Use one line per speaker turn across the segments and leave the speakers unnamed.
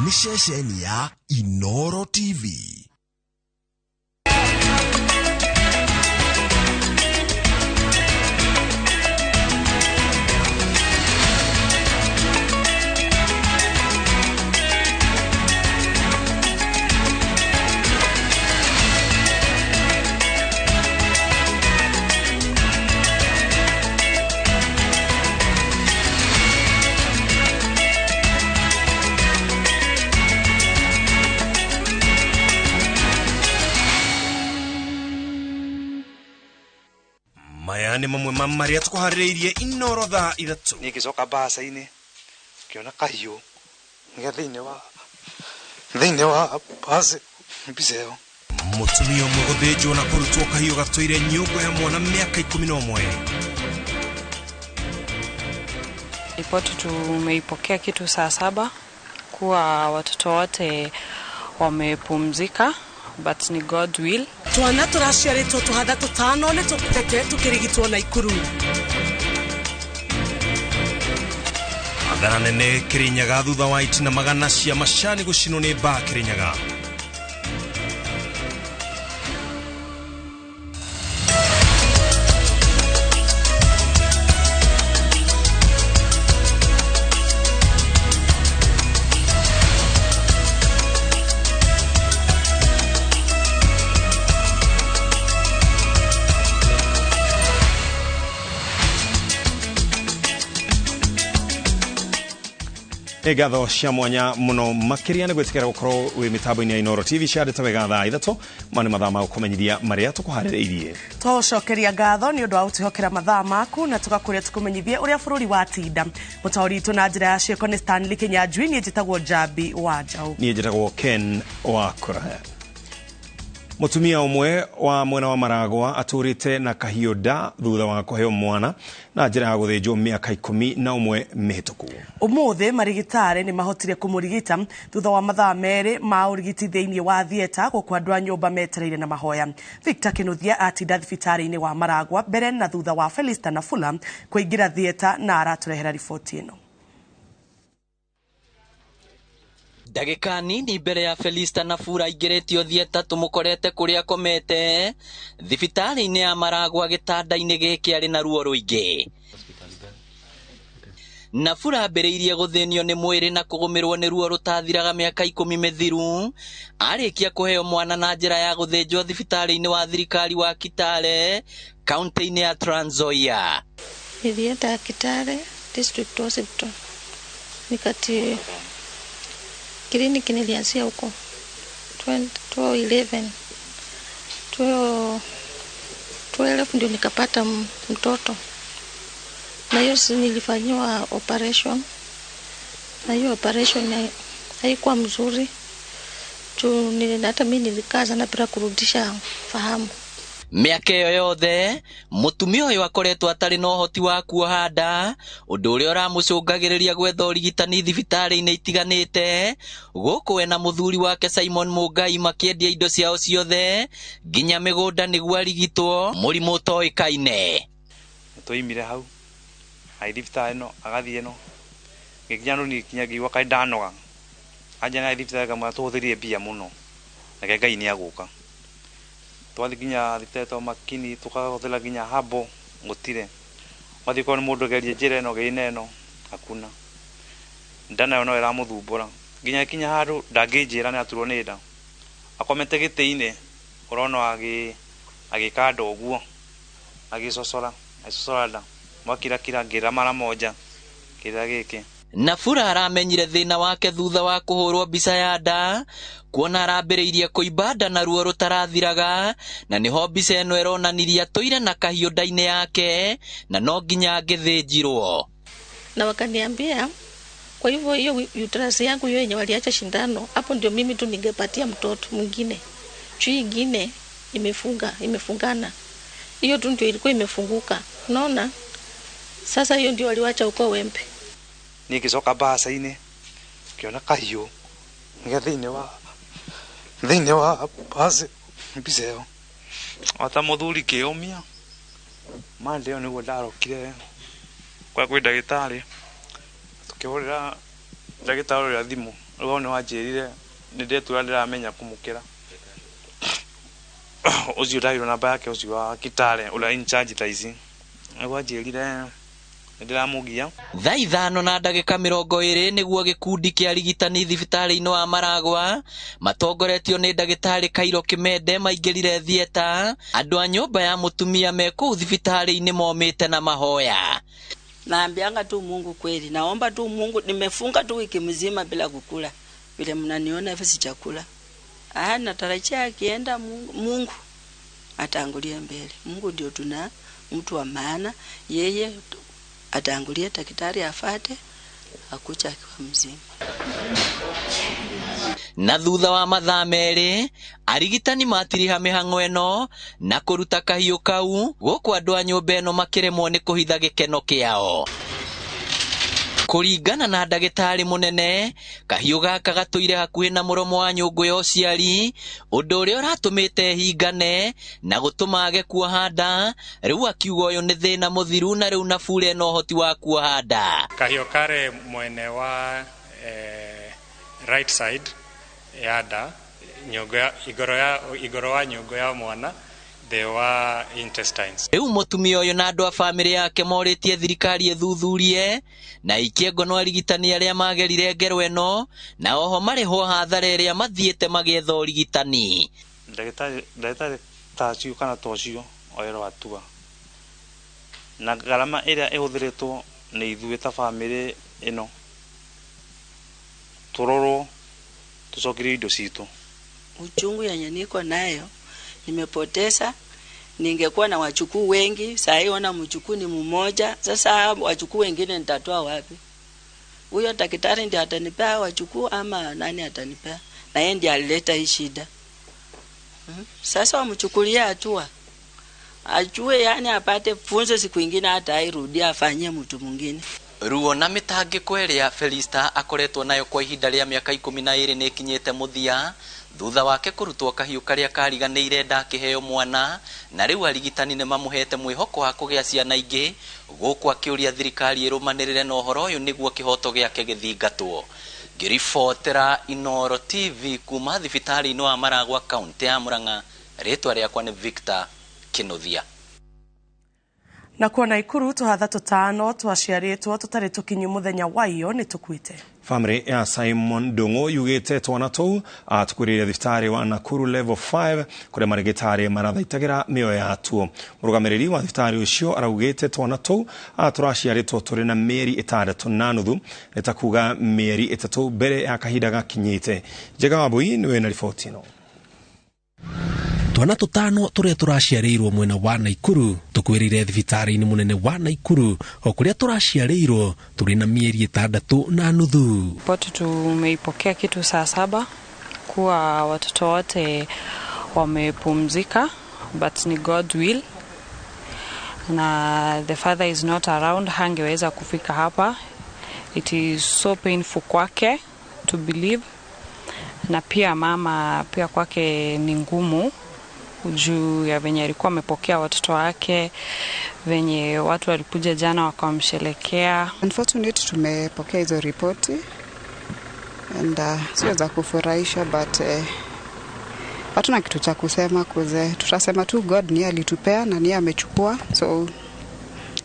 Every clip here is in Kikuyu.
Nĩ ceceni ya Inoro TV.
Maya nĩ mamwe ma marĩa tũkũharĩrĩirie Inoro thaa 3.
Niĩ ngĩcoka mbaca-inĩ ngĩona kahiũ nĩ thĩinĩ wa mbaci mbica ĩyo.
Mũtumia ũmwe gũthĩnjwo na kũrutwo kahiũ gatũire nyũngũ ya mwana mĩaka 11.
Ripoti tumeipokea kitu saa 7 kuwa watoto wote wamepumzika, but ni God will.
Twana tũraciarĩtwo tũhatha tũtano nĩ tũkũtete tũkĩrigitwo Naikuru.
Athana nene Kirinyaga thutha wa itina magana cia macani gũcinwo nĩ mbaa Kirinyaga. Nĩ ngatho cia mwanya mũno makĩria nĩ gwĩtĩkĩra gũkorwo wĩ mĩtambo-inĩ ya Inoro TV ciandĩte wega thaa 3 ma nĩ mathaa ma gũkũmenyithia marĩa tũkũharĩrĩirie.
Twagũcokeria ngatho nĩ ũndũ wa gũtwĩhokera mathaa maku na tũgakũria tũkũmenyithie ũrĩa bũrũri watinda. Mũtaũri witũ na njĩra ya ciĩko nĩ Stanley Kinyanjui, niĩ njĩtagwo Njambi wa Njaũ.
Niĩ njĩtagwo Ken wa Kũrahe. Mũtumia ũmwe wa mwena wa Maragwa atũrĩte na kahiũ nda thutha wa kũheo mwana na njĩra ya gũthĩnjwo mĩaka 11 mĩhĩtũku.
Ũmũthĩ marigitari nĩ mahotire kũmũrigita thutha wa mathaa 2 ma ũrigiti thĩinĩ wa theatre gũkũ andũ a nyũmba metereire na mahoya. Victor Kinuthia atinda thibitarĩ-inĩ wa Maragwa mbere na thutha wa Felista Nafula kũingĩra theatre na aratũrehera riboti ĩno.
Ndagĩka nini mbere ya Felista Nafula aingĩrĩtio theatre tũmũkorete kũrĩa akomete thibitarĩ-inĩ ya Maragwa gĩtanda-inĩ gĩkĩ arĩ na ruo rũingĩ. Nafula ambĩrĩirie gũthĩnio nĩ mwĩrĩ na kũgũmĩrwo nĩ ruo rũtathiraga mĩaka 10 mĩthiru arĩkia kũheo mwana na njĩra ya gũthĩnjwo thibitarĩ-inĩ wa thirikari wa Kitale kaunti-inĩ ya Trans Nzoia.
Nilienda Kitale District Hospital nikati kliniki nilianzia huko 2011 12 ndio nikapata mtoto, na hiyo nilifanyiwa operation, na hiyo operation haikuwa mzuri tu, hata mimi nilikaa sana bila kurudisha fahamu.
Mĩaka ĩyo yothe mũtumia ũyũ akoretwo atarĩ na ũhoti wa kuoha nda, ũndũ ũrĩa ũramũcũngagĩrĩria gwetha ũrigitani thibitarĩ-inĩ itiganĩte gũkũ we na mũthuri wake Simon Mũngai makĩendia indo ciao ciothe nginya mĩgũnda nĩguo arigitwo mũrimũ ũtoĩkaine.
Twaimire hau ai thibitarĩ ĩno agathiĩ ĩno gĩkinya nũ nginya ngĩigua kaĩ ndanoga anja na thibitarĩ kamwe tũhũthĩrire mbia mũno nake Ngai nĩ agũka. Twathi nginya thibitarĩ twa Makini tũkahũthĩra nginya habo gũtirĩ. Wathiĩ korwo nĩ mũndũ gerie njĩra ĩno gĩina ĩno hakuna. Nda nayo no ĩramũthumbũra nginya ĩkinya handũ ndangĩnjĩra nĩ aturwo nĩ nda. Akomete gĩtĩ-inĩ ũrona agĩka nda ũguo agĩcocora agĩcocora nda mwakirakira ngĩra mara moja kĩrĩa gĩkĩ.
Nafula aramenyire thĩna wake thutha wa kũhũrwo mbica ya nda kuona arambĩrĩirie kũimba nda na ruo rũtarathiraga, na nĩho mbica ĩno ĩronanirie atũire na kahiũ nda-inĩ yake na no nginya angĩthĩnjirwo.
Na wakaniambia kwa hivyo hiyo uterus yangu hiyo yenye waliacha shindano hapo ndio mimi tu ningepatia mtoto mwingine, chui ingine imefungana, hiyo tu ndio ilikuwa imefunguka, unaona. Sasa hiyo ndio waliwacha huko wembe.
Niĩ ngĩcoka mbaca-inĩ ngĩona kahiũ nĩ thĩinĩ wa mbaci mbica ĩyo ota mũthuri kĩũmia Monday ĩyo nĩguo ndarokire kwa kwĩ ndagĩtarĩ tũkĩhũrĩra ndagĩtarĩ ũrĩa thimũ. Rĩu nĩ wanjĩrire nĩ ndetũra ndĩramenya kũmũkĩra ũcio ndagĩrwo namba yake ũcio wa Kitale ũrĩa in charge thaa ici. Rĩu anjĩrire nĩndĩramũgia.
Thaa 5:20 nĩguo gĩkundi kĩa arigitani thibitarĩ-inĩ wa Maragwa matongoretio nĩ ndagĩtarĩ Kairo Kimende maingĩrire thieta. Andũ a nyũmba ya mũtumia me kũu thibitarĩ-inĩ momĩte na mahoya.
Naambianga tu Mungu kweli, naomba tu Mungu, nimefunga tu wiki mzima bila kukula, vile mnaniona hivi sijakula. Natarajia akienda Mungu, Mungu atangulie mbele. Mungu ndio tuna mtu wa maana, yeye atangulie, daktari afate akuja akiwa mzima.
Na thutha wa mathaa 2 arigitani matiriha mĩhang'o ĩno na kũruta kahiũ kau gũkũ andũ a nyũmba ĩno makĩremwo nĩ kũhitha gĩkeno kĩao. Kũringana na ndagĩtarĩ mũnene, kahiũ gaka gatũire hakuhĩ na mũromo wa nyũngũ ya ũciari, ũndũ ũrĩa ũratũmĩte hingane na gũtũma age kuoha nda. Rĩu akiuga ũyũ nĩ thĩna mũthiru na rĩu Nabure ena ũhoti wa kuoha nda.
Kahiũ kare mwene wa right side ya nda, igoro wa nyũngũ ya mwana the wa intestines.
Rĩu mũtumia ũyũ na andũ a bamĩrĩ yake morĩtie thirikari ĩthuthurie na ikie ngono arigitani arĩa magerire ngero ĩno na oho marĩhwo hathara ĩrĩa mathiĩte magĩetha ũrigitani.
Ndagĩtarĩ ta acio kana ta ũcio oerwo hatua na gharama ĩrĩa ĩhũthĩrĩtwo nĩ ithuĩ ta bamĩrĩ ĩno tũrorwo tũcokerio indo citũ.
Uchungu yenye niko nayo nimepoteza. Ningekuwa na wachukuu wengi, saa hii ona mchukuu ni mmoja. Sasa wachukuu wengine nitatoa wapi? Huyo daktari ndiye atanipea wachukuu ama nani atanipea? Na yeye ndiye alileta hii shida. Sasa wamchukulie hatua. Ajue yani apate funzo, siku nyingine hata airudia afanyie mtu mwingine.
Ruo na mĩtangĩko ĩrĩa Felista akoretwo nayo kwa ihinda rĩa mĩaka 12 nĩ ĩkinyĩte mũthia thutha wake kũrutwo kahiũ karĩa kariganĩire nda akĩheo mwana, na rĩu arigitani nĩ mamũhete mwĩhoko wa kũgĩa ciana ingĩ, gũkũ akĩũria thirikari ĩrũmanĩrĩre na ũhoro ũyũ nĩguo kĩhoto gĩake gĩthingatwo. Ngĩribotera Inooro TV kuma thibitarĩ-inĩ wa Maragwa kaũntĩ ya Murang'a, rĩtwa rĩakwa nĩ Victor Kinuthia.
Na kuo Naikuru tũhatha tũtano twaciarĩtwo tũtarĩ tũkinyu mũthenya wa iyo nĩ tũkuĩte.
Family ya Simon Ndung'u yugĩte twana tũu atũkuĩrĩire thibitarĩ wa Nakuru level 5 kũrĩa marĩgĩtarĩ marathaitagĩra mĩoyo yatuo. Mũrũgamĩrĩri wa thibitarĩ ũcio araugĩte twana tũu tũraciarĩtwo tũrĩ na mĩeri 6.5, nĩ ta kuga mĩeri 3 mbere ya kahinda gakinyĩte. Njega Wambui nĩwe na riboti ĩno.
Twana tũtano tũrĩa tũraciarĩirwo mwena wa Naikuru tũkuĩrĩire thibitarĩ-inĩ mũnene wa Naikuru o kũrĩa tũraciarĩirwo tũrĩ na mĩeri 6.5.
Ripoti tumeipokea kitu saa 7 kuwa watoto wote wamepumzika, but ni God will, na the father is not around, hangeweza kufika hapa. It is so painful kwake to believe, na pia mama pia kwake ni ngumu juu ya venye alikuwa amepokea watoto wake, venye watu walikuja jana wakamshelekea.
Unfortunately tumepokea hizo ripoti and sio za kufurahisha, but hatuna kitu cha kusema kuze tutasema tu God ni alitupea na ni amechukua, so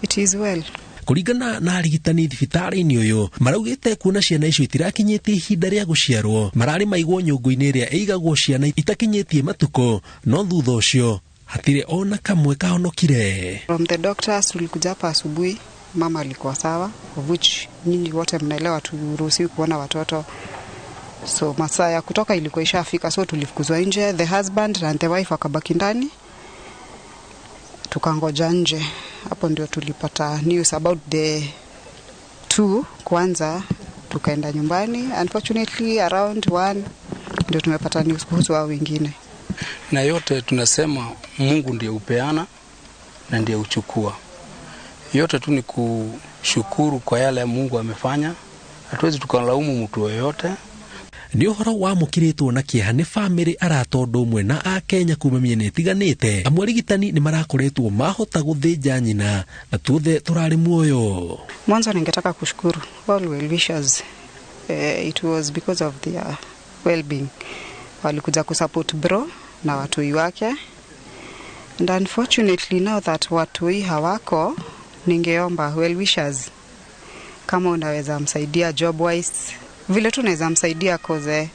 it is well.
Kũringana na arigitani thibitarĩ-inĩ ũyũ maraugĩte kuona ciana icio itirakinyĩtie ihinda rĩa gũciarwo, mararĩ maigwo nyũngũ-inĩ ĩrĩa ĩigagwo ciana itakinyĩtie matukũ, no thutha ũcio hatirĩ ona kamwe kahonokire.
From the doctors tulikuja hapa asubuhi, mama alikuwa sawa, of which nyinyi wote mnaelewa turuhusiwi kuona watoto. So masaa ya kutoka ilikuwa ishafika, so tulifukuzwa nje, the husband and the wife wakabaki ndani, tukangoja nje. Hapo ndio tulipata news about the two kwanza, tukaenda nyumbani. Unfortunately around 1 ndio tumepata news kuhusu hao wengine.
Na yote tunasema Mungu ndiye upeana na ndiye uchukua. Yote tu ni kushukuru kwa yale Mungu amefanya. Hatuwezi tukalaumu mtu yoyote.
Nĩ ũhoro wamũkĩrĩtwo na kĩeha nĩ bamĩrĩ arata ũndũ ũmwe na akenya kuma mĩena ĩtiganĩte. Amwe arigitani nĩ marakoretwo mahota gũthĩnja nyina na tuothe tũrarĩ muoyo.
Mwanzo ningetaka kushukuru all well wishers It was because of their well-being. Walikuja kusupport bro na watoi wake. And unfortunately now that watoi hawako, ningeomba well wishers kama unaweza msaidia job wise, vile tu unaweza msaidia, cause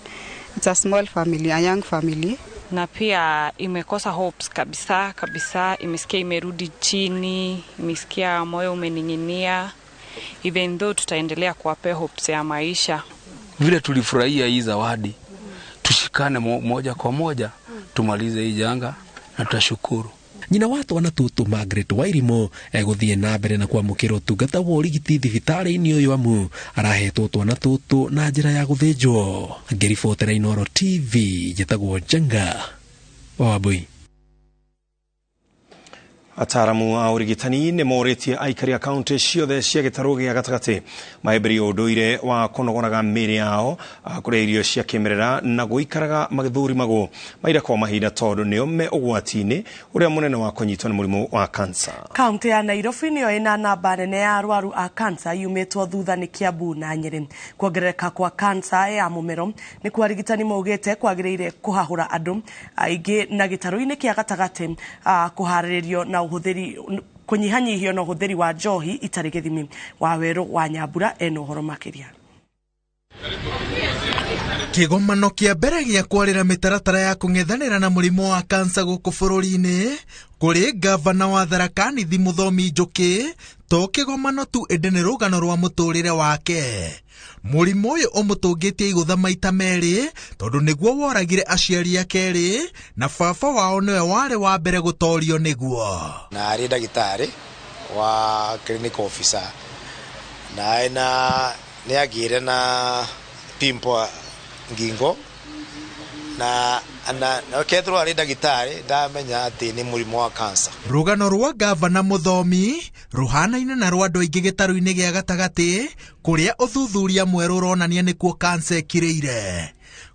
it's a small family, a young family.
Na pia imekosa hopes kabisa kabisa, imesikia imerudi chini, imesikia moyo umening'inia, even though tutaendelea kuwapea hopes ya maisha.
Vile tulifurahia hii zawadi, tushikane moja kwa moja tumalize hii janga na tutashukuru.
Nyina wa twana tũtũ Margaret Wairimu egũthiĩ na mbere na kwamũkĩra ũtungata wa ũrigiti thibitarĩ-inĩ ũyũ amu arahetwo twana tũtũ na njĩra ya gũthĩnjwo. Ngĩribotera Inooro TV, njĩtagwo Njenga wa Wambui.
Ataaramu a ũrigitani nĩ morĩtie aikari a kaunti ciothe cia gĩtarũ gĩa gatagatĩ mahĩmbĩrie ũndũire wa kũnogoraga mĩĩrĩ yao, kũrĩa irio cia kĩmerera na gũikaraga magĩthũrimagwo mahinda kwa mahinda tondũ nĩo me ũgwati-inĩ ũrĩa mũnene wa kũnyitwo nĩ mũrimũ wa kansa.
Kaunti ya Nairobi nĩyo ĩna namba nene ya arwaru a kansa yumĩtwo thutha nĩ Kiambu na Nyĩrĩ. Kuongerereka kwa kansa ya mũmero nĩ kwa arigitani maugĩte kwagĩrĩire kũhahũra andũ aingĩ na gĩtarũ-inĩ kĩa gatagatĩ kũharĩrĩrio na ũhũthĩri kũnyihanyihio na ũhũthĩri wa njohi itarĩ gĩthimi. Wawerũ wa Nyambura ena ũhoro makĩria.
Kĩgomano kĩa mbere gĩa kwarĩra mĩtaratara ya kũng'ethanĩra na mũrimũ wa kansa gũkũ bũrũri-inĩ kũrĩ ngavana wa Tharaka Nithi Mũthomi Njũkĩ to kĩgomano tu ĩndĩ nĩ rũgano rwa mũtũrĩre wake. Mũrimũ ũyũ ũmũtũngĩtie igũtha maita merĩ tondũ nĩguo woragire aciari ake erĩ na baba wao nĩwe warĩ wa mbere gũtorio nĩguo.
Na arĩ ndagĩtarĩ wa clinic officer na ena nĩagĩire na pimple ngingo na kethirwo arĩ ndagĩtarĩ ndamenya atĩ nĩ mũrimũ wa kansa.
Rũgano rwa ngavana Mũthomi rũhanaine na rwa andũ aingĩ gĩtarũ-inĩ gĩa gatagatĩ kũrĩa ũthuthuria mwerũ ũronania nĩkuo kansa ĩkirĩire.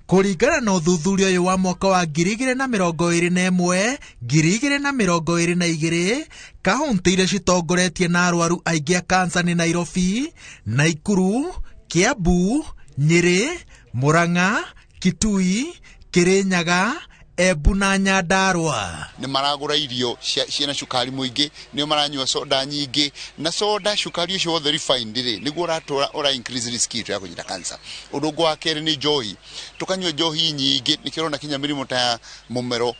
Kũringana na ũthuthuria ũyũ wa mwaka wa 2021 2022, kaunti iria citongoretie na arwaru aingĩ a kansa nĩ Nairobi, Naikuru, Kiambu, Nyĩrĩ, Murang'a, Kitui, Kirinyaga, Embu na Nyandarua.
Nĩ maragũra irio ciĩna cukari mũingĩ, nĩo maranyua soda nyingĩ, na soda cukari ũcio wothe refined rĩ nĩguo ũratũra ũra increase risk itũ ya kũnyita cancer. Ũndũ ũngĩ wa kerĩ nĩ njohi, tũkanyua njohi nyingĩ nĩkĩo ũrona kinya mĩrimũ ta ya mũmero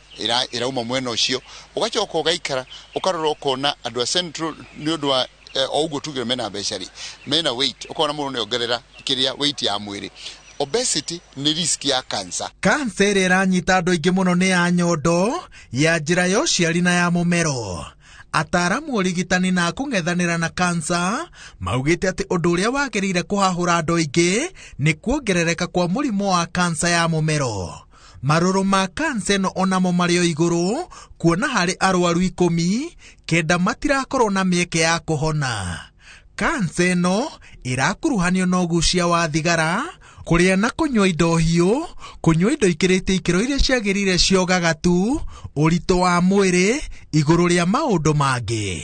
ĩrauma mwena ũcio. Ũgacoka ũgaikara ũkarora ũkona andũ a Central nĩ ũndũ wa o ũguo tugire mena mbeca rĩ, mena weight, ũkona mũndũ nĩongerera kĩrĩa weight ya mwĩrĩ. Obesity nĩ risk ya cancer.
Kansa ĩrĩa ĩranyita andũ aingĩ mũno nĩ ya nyondo, ya njĩra ya ũciari na ya mũmero. Ataaramu ũrigitani na kũng'ethanĩra na kansa maugĩte atĩ ũndũ ũrĩa wagĩrĩire kũhahũra andũ aingĩ nĩ kuongerereka kwa mũrimũ wa kansa ya mũmero. Marũrũ ma kansa ĩno onamo marĩ o igũrũ kuona harĩ arwaru 10, 9 matirakorwo na mĩeke ya kũhona. Kansa ĩno ĩrakuruhanio na ũgucia wa thigara, kũrĩa na kũnyua indo hiũ, kũnyua indo ikĩrĩte ikĩro iria ciagĩrĩire cia ũgagatu, ũritũ wa mwĩrĩ, igũrũ rĩa maũndũ mangĩ.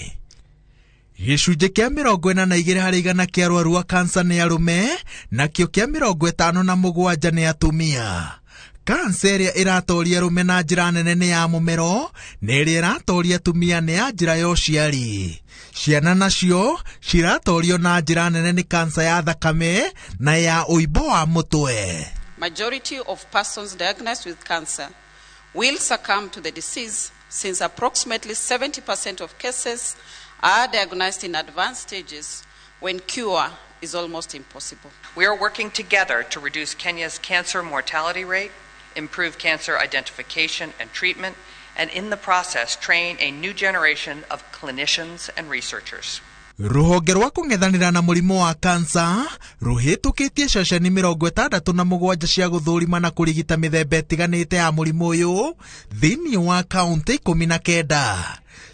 Gĩcunjĩ kĩa 42 harĩ igana kĩa arwaru a kansa nĩ arũme, nakĩo kĩa 57 nĩ atumia. Kansa ĩrĩa ĩratoria arũme na njĩra nene nĩ ya mũmero, na ĩrĩa ĩratoria atumia nĩ ya njĩra ya ũciari. Ciana nacio ciratorio na njĩra nene nĩ kansa ya thakame na ya ũimbo wa mũtwe.
Majority of persons diagnosed with cancer will succumb to the disease since approximately 70% of cases are diagnosed in advanced stages when cure is almost impossible.
We are working together to reduce Kenya's cancer mortality rate, improve cancer identification and treatment, and in the process train a new generation of clinicians and researchers.
Rũhonge rwa kũng'ethanĩra na mũrimũ wa kansa rũhĩtũkĩtie ceceni 67 cia gũthũrima na kũrigita mĩthemba ĩtiganĩte ya mũrimũ ũyũ thĩinĩ wa kaunti 19.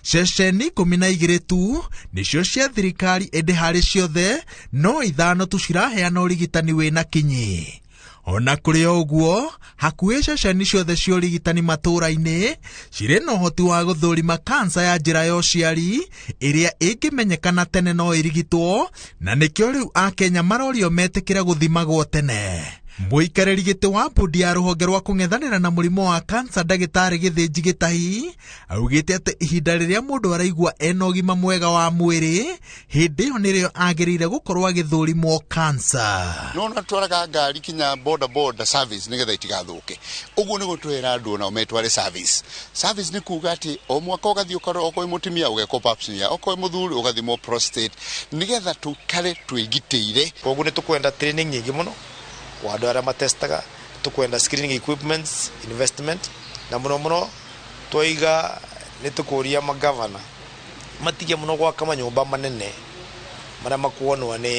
Ceceni 12 tu nĩcio cia thirikari, ĩndĩ harĩ ciothe no 5 tu ciraheana ũrigitani wĩna kinyi. Ona kũrĩ o ũguo, hakuhĩ ceceni ciothe cia ũrigitani matũũra-inĩ cirĩ na ũhoti wa gũthũrima kansa ya njĩra ya ũciari ĩrĩa ĩngĩmenyekana tene no ĩrigitwo, na nĩkĩo rĩu Akenya marorio metĩkĩre gũthimagwo tene. Mũikarĩri gĩtĩ wa bodi ya rũhonge rwa kũng'ethanĩra na mũrimũ wa kansa ndagĩtarĩ Gĩthĩnji Gĩtahi augĩte atĩ ihinda rĩrĩa mũndũ araigua ena ũgima mwega wa mwĩrĩ, hĩndĩ ĩyo nĩrĩo agĩrĩire gũkorwo agĩthũrimwo kansa.
No natwaraga ngari kinya boda boda service nigetha itigathuke. Uguo niguo twera andu nao metware service. Service ni kuga ati o mwaka ugathii ukarora okorwo mutumia ugekwo pap smear, okorwo muthuri ugathimwo prostate nigetha tukare twigitire.
Koguo ni tukwenda training nyingi muno kwa andu aria matestaga, tukwenda screening equipments investment, na muno muno twaiga ni tukuria magavana matige muno gwaka manyumba manene maria makuonwo ni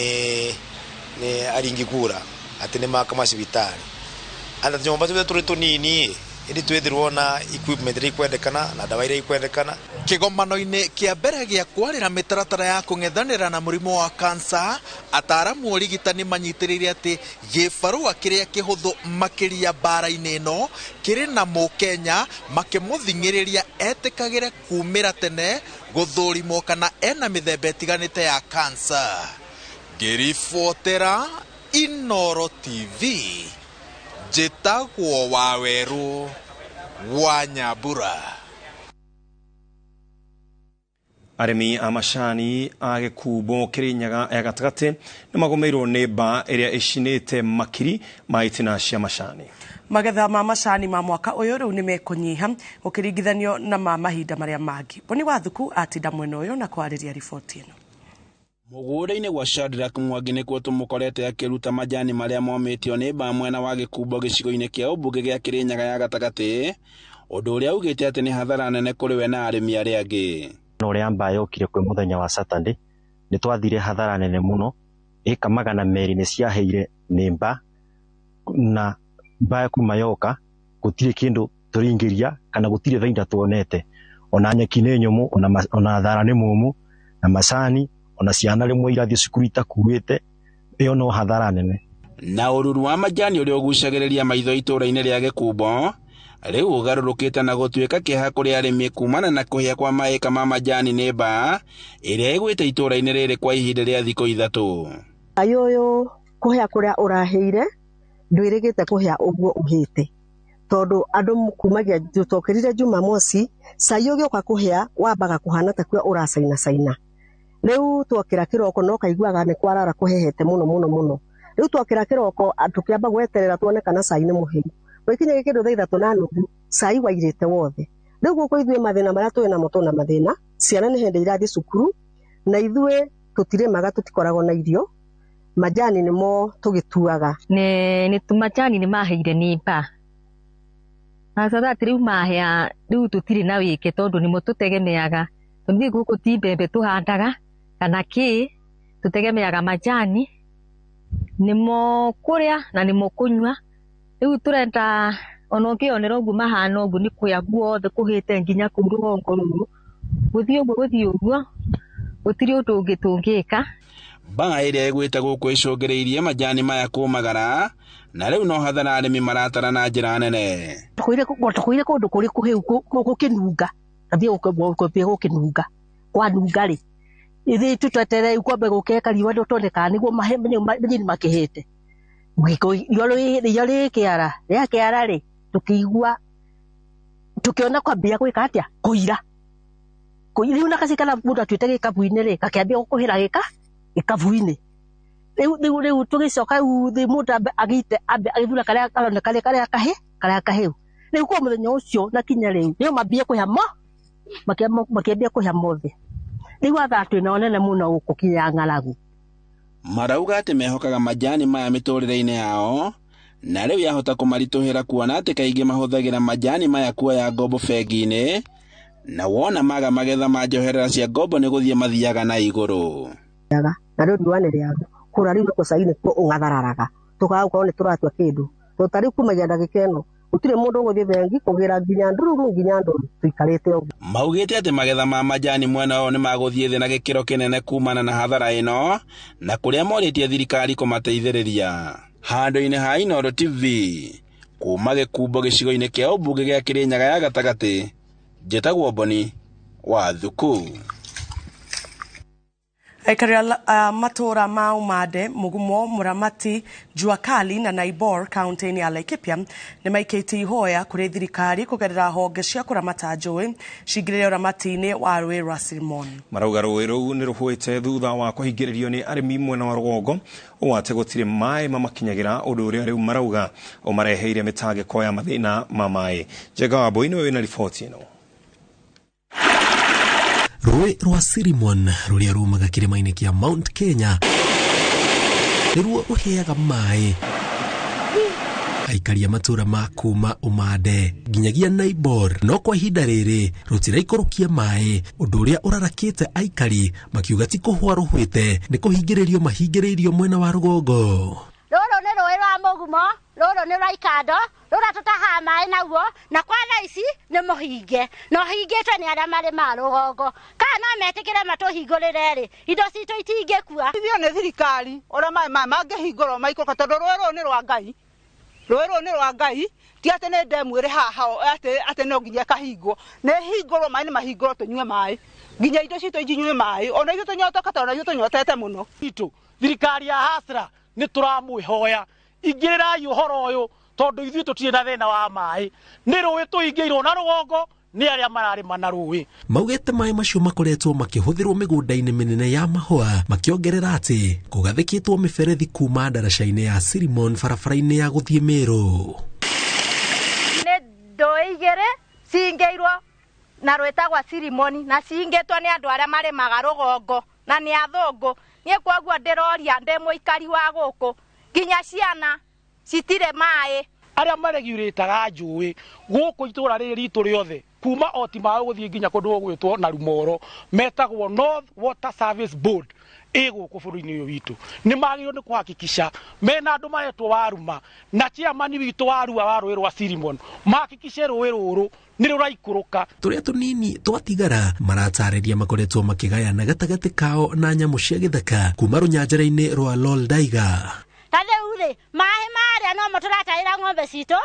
aringi kura ati ni maka macibitari anda nyumba turia turi tunini indi twithirwo na equipment iria ikwendekana na ndawa iria ikwendekana.
Kĩgomano-inĩ kĩa mbere gĩa kwarĩra mĩtaratara ya kũng'ethanĩra na mũrimũ wa kansa, ataaramu ũrigitani manyitĩrĩire atĩ gĩbarũa kĩrĩa kĩhũthũ makĩria mbara-inĩ ĩno kĩrĩ na mũkenya makĩmũthing'ĩrĩria etĩkagĩre kumĩra tene gũthũrimwo kana ena mĩthemba ĩtiganĩte ya kansa. Ngĩribotera Inooro TV, njĩtagwo Wawerũ wa Nyambura.
Arĩmi a macani a Gĩkumbo Kĩrĩnyaga ya gatagatĩ nĩ magũmĩirwo nĩ mbaa ĩrĩa ĩcinĩte makiri ma itina cia macani.
Magetha ma macani ma mwaka ũyũ rĩu nĩ mekũnyiha gũkĩringithanio na ma mahinda marĩa mangĩ. Boni Wathuku atinda mwena ũyũ na kwarĩria riboti ĩno.
Mũgũnda-inĩ gwa Shadrack Mwangi nĩkuo tũmũkorete akĩruta majani marĩa momĩtio nĩ mbaa mwena wa Gĩkumbo gĩcigo-inĩ kĩa ũmbunge gĩa Kĩrĩnyaga ya gatagatĩ, ũndũ ũrĩa augĩte atĩ nĩ hathara nene kũrĩ we na arĩmi arĩa angĩ.
Na ũrĩa mbaa yokire kwĩ mũthenya wa Saturday, nĩ twathire hathara nene mũno, ĩka 200 nĩ ciaheire nĩ mbaa, na mbaa kuma yoka gũtirĩ kĩndũ tũringĩria kana gũtirĩ baida tuonete, ona nyeki nĩ nyũmũ, ona thara nĩ mũmũ, na macani ona ciana rĩmwe irathiĩ cukuru itakuĩte, ĩyo no hathara nene.
Na ũruru wa majani ũrĩa ũgucagĩrĩria maitho itũũra-inĩ rĩa Gĩkumbo rĩu ũgarũrũkĩte na gũtuĩka kĩeha kũrĩ arĩmi kumana na kũhĩa kwa maĩka ma majani nĩ mbaa ĩrĩa ĩgwĩte itũũra-inĩ rĩrĩ kwa ihinda rĩa thikũ 3.
Cai ũyũ kũhĩa kũrĩa ũrahĩire ndwĩrĩgĩte kũhĩa ũguo ũhĩte, tondũ andũ kumagia tũkĩrire Jumamosi, cai ũgĩũka kũhĩa wambaga kũhana ta kuo ũracaina caina. Rĩu twokĩra kĩroko no kaiguaga nĩ kwarara kũhehete mũno mũno mũno. Rĩu twokĩra kĩroko tũkĩamba gweterera tuone kana cai nĩ mũhĩu. Gwakinya kĩndũ thaa 3:30 cai wairĩte wothe. Rĩu gũkũ ithuĩ mathĩna marĩa twĩ namo tũna mathĩna, ciana nĩ hĩndĩ irathiĩ cukuru na ithuĩ tũtirĩmaga, tũtikoragwo na irio, majani nĩmo tũgĩtuaga.
Nĩ majani nĩ maheire nĩ mbaa. Na sasa rĩu mahĩa rĩu tũtirĩ na wĩke tondũ nĩmo tũtegemeaga. Tondũ gũkũ ti mbembe tũhandaga kana kĩ, tũtegemeaga majani nĩmo kũrĩa na nĩmo kũnyua. Rĩu tũrenda ona ũngĩonera ũguo mahana ũguo nĩ kũhĩa guothe kũhĩte nginya kũu rũgongo rũrũ, gũthiĩ ũguo gũthiĩ ũguo gũtirĩ ũndũ ũngĩ tũngĩka.
Mbaa ĩrĩa ĩgwĩte gũkũ ĩcũngĩrĩirie majani maya kũmagara, na rĩu no hathara arĩmi maratara na njĩra nene.
Tũkũire kũndũ kũrĩ kũhĩu gũkĩnunga, athiĩ gũkĩnunga, kwanunga rĩ ithuĩ tweterere kwambe gũke riũa tuone kana nĩguo majani makĩhĩte. Riũa rĩkĩara, rĩakĩara rĩ tũkĩigua tũkĩona kwambia gwĩka atĩa kũira. Rĩu na gacikana mũndũ atuĩte gĩkabu-inĩ rĩ gakĩambia gũkũhĩra gĩkabu-inĩ. Rĩu tũgĩcoka rĩu mũndũ agĩite ambe agĩthura karĩa karoneka karĩa karĩa kahĩu. Rĩu kwa mũthenya ũcio na kinya rĩu nĩo mambie kũhĩa mo makĩambia kũhĩa mothe. Rĩu athaa twĩnao nene mũno gũkũ kinya ng'aragu.
Marauga atĩ mehokaga majani maya mĩtũrĩre-inĩ yao, na rĩu yahota kũmaritũhĩra kuona atĩ kaingĩ mahũthagĩra majani maya kuoya ngombo bengi-inĩ, na wona maga magetha ma njoherera cia ngombo nĩ gũthiĩ mathiaga na igũrũ.
Na rĩu riũa nĩ rĩaru kũra rĩu nĩkuo cai nĩkuo ũng'athararaga tũkaga gũkorwo nĩ tũratua kĩndũ tondũ ta rĩu kumagia ndagĩka ĩno gũtirĩ mũndũ ũgũthiĩ bengi kũgĩra nginya ndururu nginya ndũru tũikarĩte ũguo.
Maugĩte atĩ magetha ma majani mwena wao nĩ magũthiĩ thĩ na gĩkĩro kĩnene kumana na hathara ĩno, na kũrĩa morĩtie thirikari kũmateithĩrĩria. Handũ-inĩ ha Inooro TV kuma Gĩkumbo gĩcigo-inĩ kĩa ũmbunge gĩa Kĩrĩnyaga ya gatagatĩ, njĩtagwo Boni wa Thuku.
Aikari a matũra ma Umande, Mugumo, Muramati, Jua Kali na Naibor kaunti-inĩ ya Laikipia nĩ maikĩtie ihoya kũrĩ thirikari kũgerera honge cia kũramata njũĩ cingĩrĩre ũramati-inĩ wa rũĩ rwa Silmon.
Marauga rũĩ rũu nĩ rũhũĩte thutha wa kũhingĩrĩrio nĩ arĩmi mwena wa rũgongo ũũ atĩ gũtirĩ maĩ mamakinyagĩra, ũndũ ũrĩa rĩu marauga ũmareheire mĩtangĩko ya mathĩna ma maĩ. Njenga Wambui nĩwe wĩna riboti ĩno.
Rũĩ rwa Sirimon rũrĩa rumaga kĩrĩma-inĩ kĩa Mount Kenya nĩruo rũheaga maĩ aikari a matũra ma kuma Umande nginyagia Naibor, no kwa ihinda rĩrĩ rũtiraikũrũkia maĩ, ũndũ ũrĩa ũrarakĩte aikari makiuga ti kũhũa rũhwĩte, nĩ kũhingĩrĩrio mahingĩrĩirio mwena wa rũgongo.
Rũrũ nĩ rũĩ rwa Mũgumo, rũrũ nĩ rwa Ikando, rũrĩa tũtahaga maĩ naguo, na kwa thaa ici nĩ mũhinge, na ũhingĩtwo nĩ arĩa marĩmaga rũgongo. Kana no metĩkĩre matũhingũrĩre rĩ, indo citũ itingĩkua.
Ithuĩ nĩ thirikari ũrĩa maĩ maya mangĩhingũrwo maikũrũka, tondũ rũĩ rũrũ nĩ rwa Ngai. Rũĩ rũrũ nĩ rwa Ngai, ti atĩ nĩ ndemu ĩrĩ haha atĩ no nginya ĩkahingwo. Nĩ ĩhingũrwo, maĩ nĩ mahingũrwo tũnyue maĩ, nginya indo citũ inyue maĩ, ona ithuĩ tũnyotoka tondũ ona ithuĩ tũnyotete mũno.
Itũ thirikari ya Hasra nĩ tũramwĩhoya ingĩrĩrai ũhoro ũyũ, tondũ ithuĩ tũtirĩ na thĩna wa maĩ, nĩ rũĩ tũhingĩirwo na rũgongo nĩ arĩa mararĩma na rũĩ.
Maugĩte maĩ macio makoretwo makĩhũthĩrwo mĩgũnda-inĩ mĩnene ya mahũa, makĩongerera atĩ kũgathĩkĩtwo mĩberethi kuma ndaraca-inĩ ya Sirimon barabara-inĩ ya gũthiĩ Meru.
Nĩ ndũĩ igĩrĩ cingĩirwo na rwĩtagwa Sirimoni, na cingĩtwo nĩ andũ arĩa marĩmaga rũgongo na nĩ athũngũ. Niĩ kwoguo ndĩroria ndĩ mũikari wa gũkũ, nginya ciana citirĩ maĩ.
Arĩa maregurĩtaga njũĩ gũkũ itũra rĩrĩ ritũ rĩothe kuma oti maĩ gũthiĩ nginya kũndũ gũgwĩtwo na Rumoro metagwo North Water Service Board ĩ gũkũ bũrũri-inĩ ũyũ witũ, nĩ magĩrĩirwo nĩ kũhakikisha mena andũ maretwo Waruma na chairman witũ wa Arua wa rũĩ rwa Sirimon mahakikishe rũĩ rũrũ nĩ rũraikũrũka.
Tũrĩa tũnini twatigara maratarĩria makoretwo makĩgayana gatagatĩ kao na nyamũ cia gĩthaka kuma rũnyanjara-inĩ rwa Loldaiga.
Ta rĩu rĩ, maĩ marĩa nomo tũratahĩra ng'ombe citũ,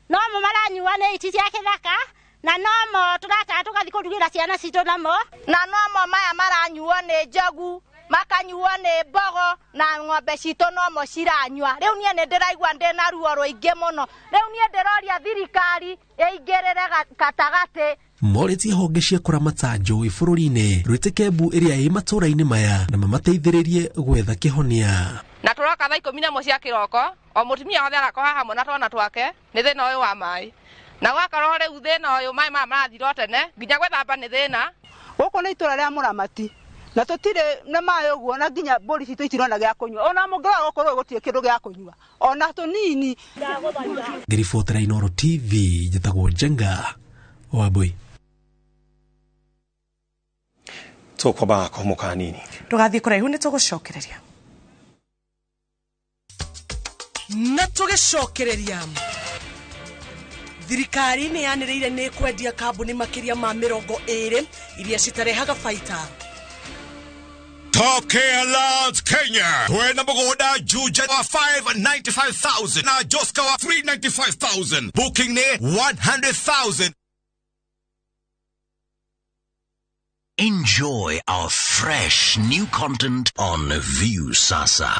nomo maranyua nĩ iti cia gĩthaka, na nomo tũrataha tũgathiĩ kũrugĩra ciana citũ namo, na nomo maya maranyuo nĩ njogu, makanyuo nĩ mbogo, na ng'ombe citũ nomo ciranyua. Rĩu niĩ nĩ ndĩraigua ndĩna ruo rũingĩ mũno. Rĩu niĩ ndĩroria thirikari ĩingĩrĩre gatagatĩ.
Morĩtie honge cia kũramata njũĩ bũrũri-inĩ rwĩtĩke mbu ĩrĩa ĩ matũra-inĩ maya na mamateithĩrĩrie gwetha kĩhonia.
Na tũroka thaa 11 cia kĩroko, o mũtumia wothe arakorwo haha hamwe na twana twake nĩ thĩna ũyũ wa maĩ. Na gwakorwo rĩu thĩna ũyũ maĩ maya marathira o tene, nginya gwĩthamba nĩ thĩna.
Gũkũ nĩ itũra rĩa Mũramati, na tũtirĩ na maĩ ũguo, na nginya mbũri citũ itirona gĩa kũnyua. Ona mũngĩrora gũkũ rũĩ gũtirĩ kĩndũ gĩa kũnyua, ona tũnini.
Ngĩribotera Inooro TV, njĩtagwo Njenga Wambui.
Tũkwamba kũhũmũka hanini.
Ndũgathiĩ kũraihu, nĩ tũgũcokereria. Na tũgĩcokereria, thirikari nĩ yanĩrĩire nĩ kwendia kambuni makĩria ma 20 iria citarehaga baita.
Top Care Lands Kenya. Twena mũgũnda Juja wa 595,000 na Joska wa 395,000. Booking nĩ 100,000.
Enjoy our fresh new content on View Sasa.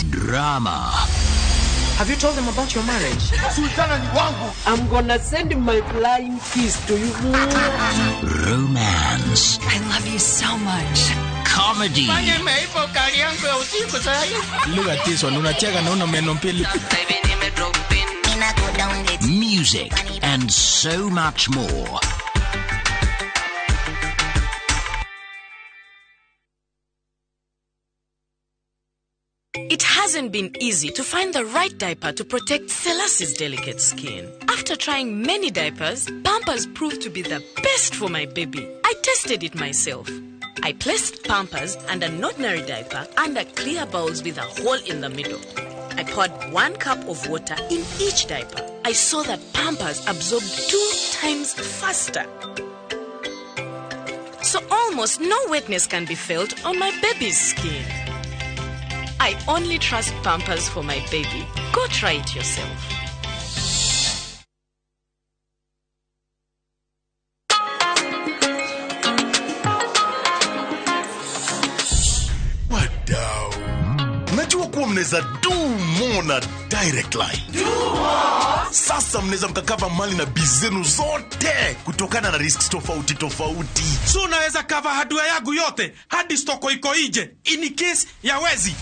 Drama.
Have you told them about your marriage?
Sultana ni wangu.
I'm gonna send my flying kiss to you.
Romance.
I love you so much.
Comedy.
Look at this one, unacheka na una meno mbili.
Music and so much more.
It hasn't been easy to find the right diaper to protect Selassie's delicate skin. After trying many diapers, Pampers proved to be the best for my baby. I tested it myself. I placed Pampers and an ordinary diaper under clear bowls with a hole in the middle. I poured 1 cup of water in each diaper. I saw that Pampers absorbed 2 times faster. So all Almost no wetness can be felt on my baby's skin. I only trust Pampers for my baby. Go try it yourself.
Wadau, najua kuwa mnaweza do more na Direct Line.
Do more?
Sasa mnaweza mkacover mali na biz zenu zote kutokana na risks tofauti tofauti.
So unaweza cover hardware yangu yote hadi stoko iko nje in case ya wezi.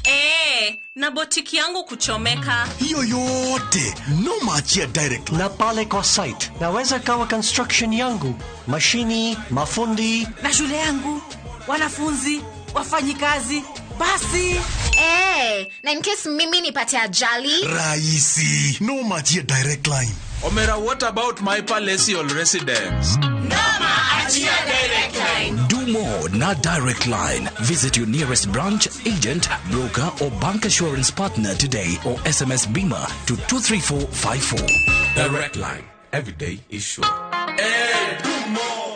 Na botiki yangu kuchomeka.
Hiyo yote no achia Direct Line.
Na pale kwa site naweza cover construction yangu, mashini, mafundi
na shule yangu, wanafunzi, wafanyikazi. Basi
na in case mimi nipate ajali
rahisi, no achia Direct Line.
Omera, what about my palatial residence?
Noma achia Direct Line.
Do more na Direct Line. Visit your nearest branch, agent, broker or bank assurance partner today or SMS BIMA to 23454.
Direct Line. Every day is sure.
Hey, do more.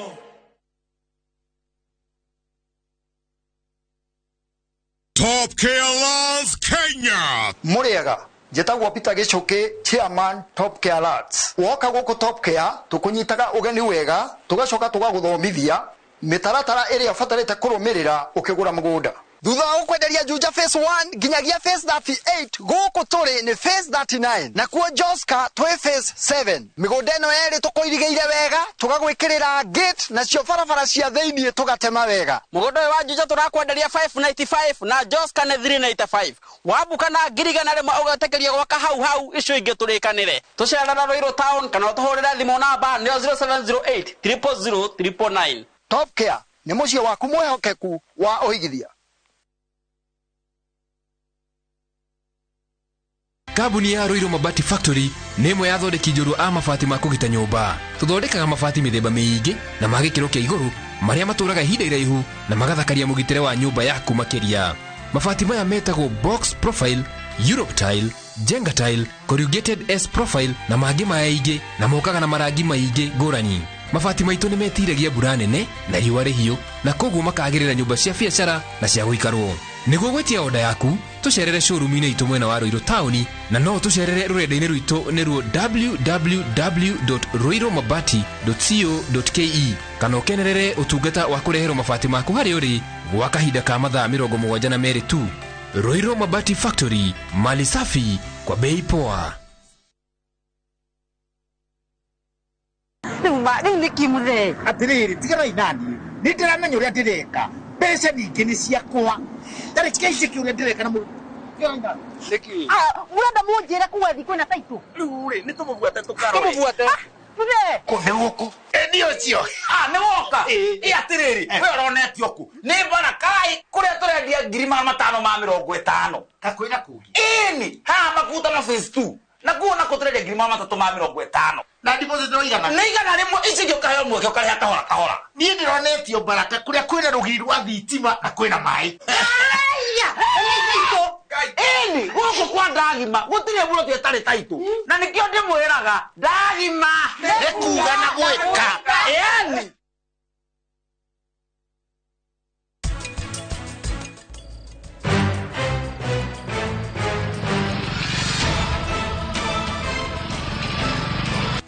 Top Care Laws Kenya.
Muriega njĩtagwo Peter Gichuki, chairman Top Care Lads. Woka gũkũ Top Care tũkũnyitaga ũgeni wega, tũgacoka tũgagũthomithia mĩtaratara ĩrĩa ũbatarĩte kũrũmĩrĩra ũkĩgũra mũgũnda. Thutha wa gũkwenderia Juja phase 1 nginyagia phase 38, gũkũ tũrĩ nĩ phase 39 na kuo Joska twĩ phase 7. Mĩgũnda ĩno yerĩ tũkũirigĩire wega, tũgagwĩkĩrĩra gate nacio barabara cia thĩiniĩ tũgatema wega.
Mũgũnda ũyũ wa Juja tũrakwenderia 595 na Joska nĩ 395. Wambuka na 100,000 ũgetĩkĩrio gwaka hau hau, icio ingĩ tũrĩkanĩre. Tũcerera Ruiru town kana ũtũhũrĩre thimũ namba nĩyo 0708 000 999.
Top Care nĩ mũciĩ waku mwĩhokeku wa ũigithia.
Kambuni ya Ruiru Mabati Factory nĩ ĩmwe ya athondeki njorua a mabati ma kũgita nyũmba. Tũthondekaga mabati mĩthemba mĩingĩ na ma gĩkĩro kĩa igũrũ marĩa matũraga ihinda iraihu na magathakaria mũgitĩre wa nyũmba yaku makĩria. Mabati maya metagwo box profile, Europe tile, Jenga tile, corrugated S profile na mangĩ maingĩ, na mokaga na marangi maingĩ ngũrani. Mabati maitũ nĩ metiragia mbura nene na riũa rĩhiũ, na koguo makagĩrĩra nyũmba cia biacara na cia gũikarwo. Nĩguo gwĩtia oda yaku, tũcerere showroom-inĩ itũ mwena wa Ruiru taũni, na no tũcerere rũrenda-inĩ rwitũ nĩruo www.ruirumabati.co.ke, kana ũkenerere ũtungata wa kũreherwo mabati maku harĩa ũrĩ gwa kahinda ka mathaa 72 tu. Ruiru Mabati Factory, mali safi kwa bei poa.
Rĩu nĩkĩ mũthee? Atĩrĩrĩ, tiganai naniĩ, nĩ ndĩramenya ũrĩa ndĩreka. Mbeca ningĩ nĩ ciakwa. Ndarĩ kĩaici ũrĩa ndĩreka na mũndũ. Nĩkĩ?
Mũrenda mũnjĩre kuga thi kwĩna taitũ?
Rĩu rĩ, nĩ tũmũbuate tũkarore. Tũmũbuate.
Mũthee.
Kũ nĩ gũkũ? Ĩ nĩ ũcio. Nĩ woka? Ĩ atĩrĩrĩ, we ũronetio kũ? Nĩ Barakai kũrĩa tũrendia 550,000. Kakwĩna kũngĩ? Ĩni, haha mabuta na phase 2. Na kuo nako tũrendia 350,000. Na deposit no igana. Nĩ 100 ici ingĩ ũkaheo mweke ũkarĩha kahora kahora. Niĩ ndĩronetio Baraka kũrĩa kwĩna rũgiri rwa thitima na kwĩna maĩ. Aya, ĩni, gũkũ kwa ndagima gũtirĩ mũndũ ĩtarĩ taitũ. Na nĩkĩo ndĩmwĩraga ndagima nĩ kuga na gwĩka. Ĩni.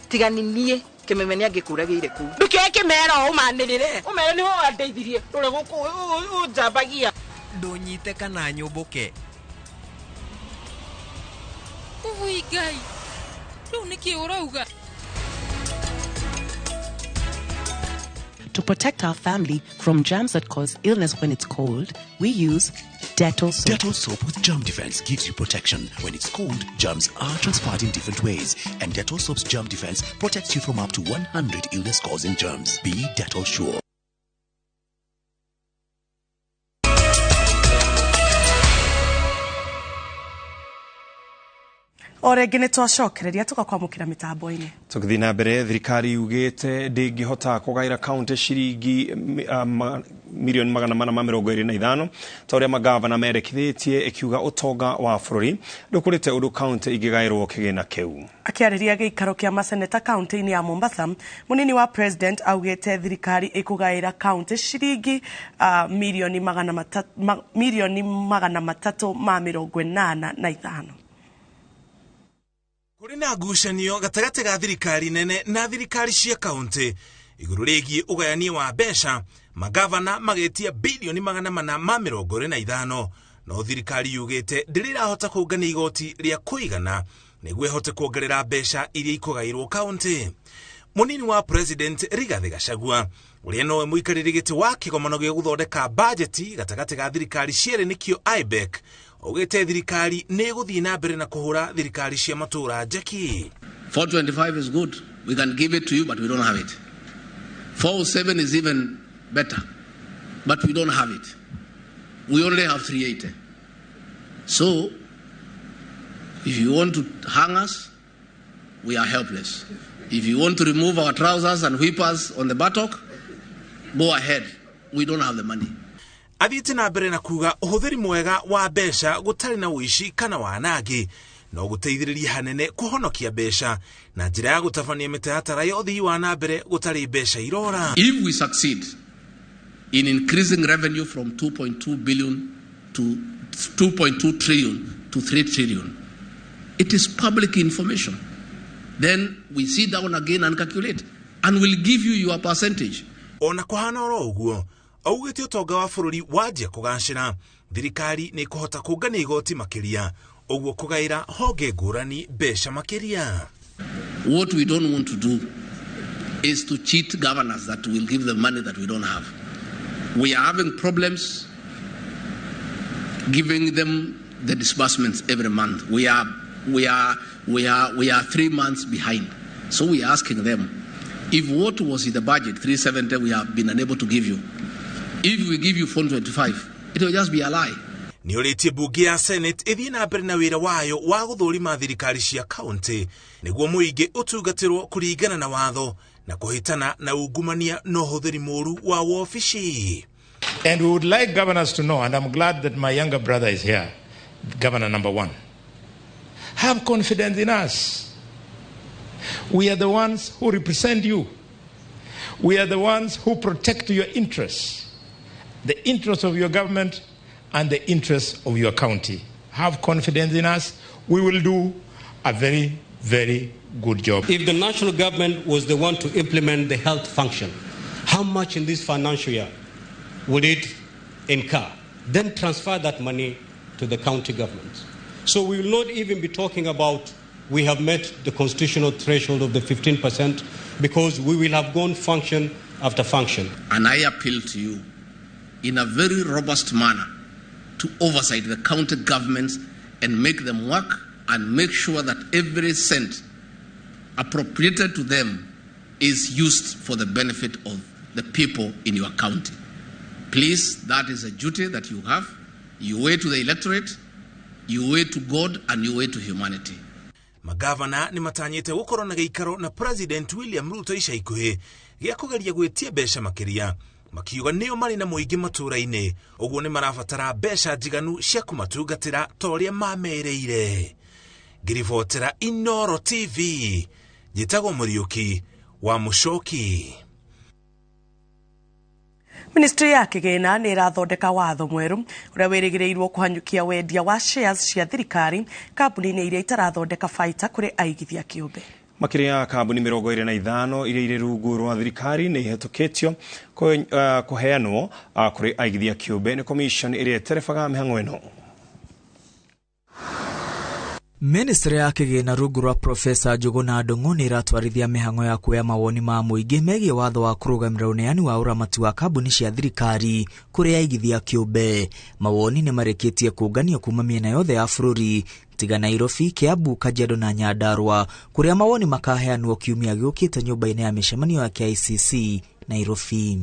Tigani niĩ kĩmeme nĩ angĩkũragĩire kũu.
Ndũkĩoe kĩmera ũmanĩrĩre. Ũmere nĩwe wandeithirie rũrĩa gũkũ ũnjambagia.
Ndũnyite kana nyũmbũke.
Ũi Ngai, rĩu nĩkĩ ũrauga?
To protect our family from germs that cause illness when it's cold, we use Dettol soap.
Dettol soap with germ defense gives you protection. When it's cold, germs are transferred in different ways. And Dettol soap's germ defense protects you from up to 100 illness-causing germs. Be Dettol sure.
O rĩngĩ nĩ twacokereria tũgakwamũkĩra mĩtambo-inĩ.
Tũgĩthiĩ na mbere, thirikari yugĩte ndĩngĩhota kũgaĩra kaunti ciringi milioni 425 ta ũrĩa magavana mendekithĩtie, ĩkiuga ũtonga wa bũrũri ndũkũrĩte ũndũ kaunti ingĩgaĩrwo kĩgĩna kĩu.
Akĩarĩria gĩikaro kĩa maseneta kaunti-inĩ ya Mombasa, mũnini wa president augĩte thirikari ĩkũgaĩra kaunti ciringi milioni 385.
Kũrĩ na ngucanio gatagatĩ ga thirikari nene na thirikari cia kaunti igũrũ rĩgiĩ ũgayania wa mbeca, magavana magetia bilioni 425, no thirikari yugĩte ndĩrĩ ĩrahota kũngania igoti rĩa kũigana nĩguo ĩhote kuongerera mbeca iria ikũgaĩrwo kaunti. Mũnini wa president Rigathĩ Gachagua, ũrĩa nowe mũikarĩri gĩtĩ wa kĩgomano gĩa gũthondeka bajeti gatagatĩ ga thirikari cierĩ nĩkĩo IBEC, augĩte thirikari nĩ ĩgũthiĩ na mbere na kũhũra thirikari cia matũũra njeki.
425 is good. We can give it to you, but we don't have it. 407 is even better, but we don't have it. We only have 380. So, if you want to hang us, we are helpless. If you want to remove our trousers and whip us on the buttock, go ahead. We don't have the money.
Athiĩte na mbere na kuga ũhũthĩri mwega wa mbeca gũtarĩ na ũici kana wanangi no gũteithĩrĩria hanene kũhonokia mbeca na njĩra ya gũtabania mĩtaratara ya ũthii wa na mbere gũtarĩ mbeca irora.
If we succeed in increasing revenue from 2.2 billion to 2.2 trillion to 3 trillion, it is public information. Then we sit down again and calculate, and we'll give you your percentage.
Ona kũhana oro ũguo, augĩte ũtonga wa bũrũri wanjia kũgacĩra, thirikari nĩ ĩkũhota kũngania igoti makĩria, ũguo kũgaĩra honge ngũrani mbeca makĩria.
What we don't want to do is to cheat governors that will give them money that we don't have. We are having problems giving them the disbursements every month. We are 3 months behind. So we are asking them, if what was in the budget, 370, we have been unable to give you. If we give you 425, it will just be a lie.
Nĩ ũrĩtie mbunge ya Senate ĩthiĩ na mbere na wĩra wayo wa gũthũrima thirikari cia kaunti nĩguo mũingĩ ũtungatĩrwo kũringana na watho na kũhĩtana na ungumania na ũhũthĩri mũũru wa wobici.
And we would like governors to know, and I'm glad that my younger brother is here, governor number one. Have confidence in us. We are the ones who represent you. We are the ones who protect your interests, the interests of your government and the interests of your county. Have confidence in us. We will do a very, very good job.
If the national government was the one to implement the health function, how much in this financial year would it incur? Then transfer that money to the county governments. So we will not even be talking about we have met the constitutional threshold of the 15% because we will have gone function after function.
And I appeal to you in a very robust manner to oversight the county governments and make them work and make sure that every cent appropriated to them is used for the benefit of the people in your county. Please, that is a duty that you have. You owe to the electorate, you owe to God, and you owe to humanity.
Magavana nĩ matanyĩte gũkorwo na gĩikaro na President William Ruto ica ikuhĩ gĩa kũgeria gwĩtia mbeca makĩria, makiuga nĩo marĩ na mũingĩ matũũra-inĩ, ũguo nĩ marabatara mbeca njiganu cia kũmatungatĩra ta ũrĩa mamerĩire. Ngĩribotera Inooro TV, njĩtagwo Mũriũki wa Mũcoki.
Ministry ya kĩgĩna nĩ ĩrathondeka watho mwerũ ũrĩa wĩrĩgĩrĩirwo kũhanyũkia wendia wa shares cia thirikari kambuni-inĩ iria itarathondeka baita kũrĩ aigithia kĩũmbe.
Makĩria ya kambuni 25 iria irĩ rungu rwa thirikari nĩ ihĩtũkĩtio kũheanwo kũrĩ aigithia kĩũmbe nĩ commission ĩrĩa ĩterebaga mĩhang'o ĩno.
Ministry ya kĩgĩna rungu rwa Profesa Njuguna Ndung'u nĩ ĩratwarithia mĩhang'o ya kuoya mawoni ma mũingĩ megiĩ watho wa kũrũgamĩrĩra ũneani wa ũramati wa kambuni cia thirikari kũrĩ aigithia kĩũmbe. Mawoni nĩ marĩkĩtie kũnganio kuma mĩena yothe ya bũrũri tiga Nairobi, Kiambu, Kajiado na Nyandarua, kũrĩa mawoni makaheanwo kiumia gĩũkĩte nyũmba-inĩ ya mĩcemanio ya KICC Nairobi.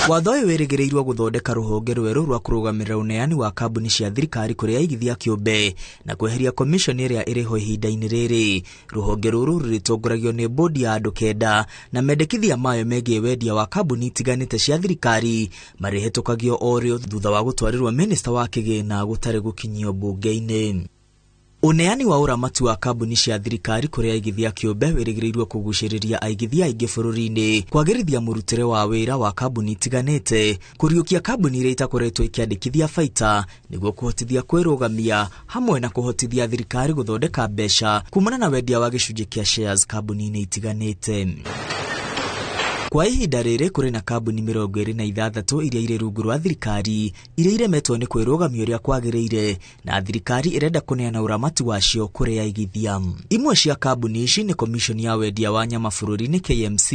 Watho ũyũ wĩrĩgĩrĩirwo gũthondeka rũhonge rwerũ rwa kũrũgamĩrĩra ũneani wa kambuni cia thirikari kũrĩ aigithia kĩũmbe na kweheria komishoni ĩrĩa ĩrĩho ihinda-inĩ rĩrĩ. Rũhonge rũrũ rũrĩtongoragio nĩ bodi ya andũ 9 na mendekithia mayo megiĩ wendia wa kambuni itiganĩte cia thirikari marĩhĩtũkagio o rĩo thutha wa gũtwarĩrwo minista wa kĩgĩna gũtarĩ gũkinyio mbunge-inĩ. Ũneani wa ũramati wa kambuni cia thirikari kũrĩ aigithia kĩũmbe wĩrĩgĩrĩirwo kũgucĩrĩria aigithia aingĩ bũrũri-inĩ, kwagĩrithia mũrutĩre wa wĩra wa kambuni itiganĩte, kũriũkia kambuni iria itakoretwo ikĩandĩkithia baita nĩguo kũhotithia kwĩrũgamia, hamwe na kũhotithia thirikari gũthondeka mbeca kumana na wendia wa gĩcunjĩ kĩa shares kambuni-inĩ itiganĩte. Kwa ihinda rĩrĩ kũrĩ na kambuni 26 iria irĩ rungu rwa thirikari iria iremetwo nĩ kwĩrũgamia ũrĩa kwagĩrĩire na thirikari ĩrenda kũneana ũramati wacio kũrĩ aigithia. Imwe cia kambuni ici nĩ Commission ya wendia wa nyama bũrũri-inĩ KMC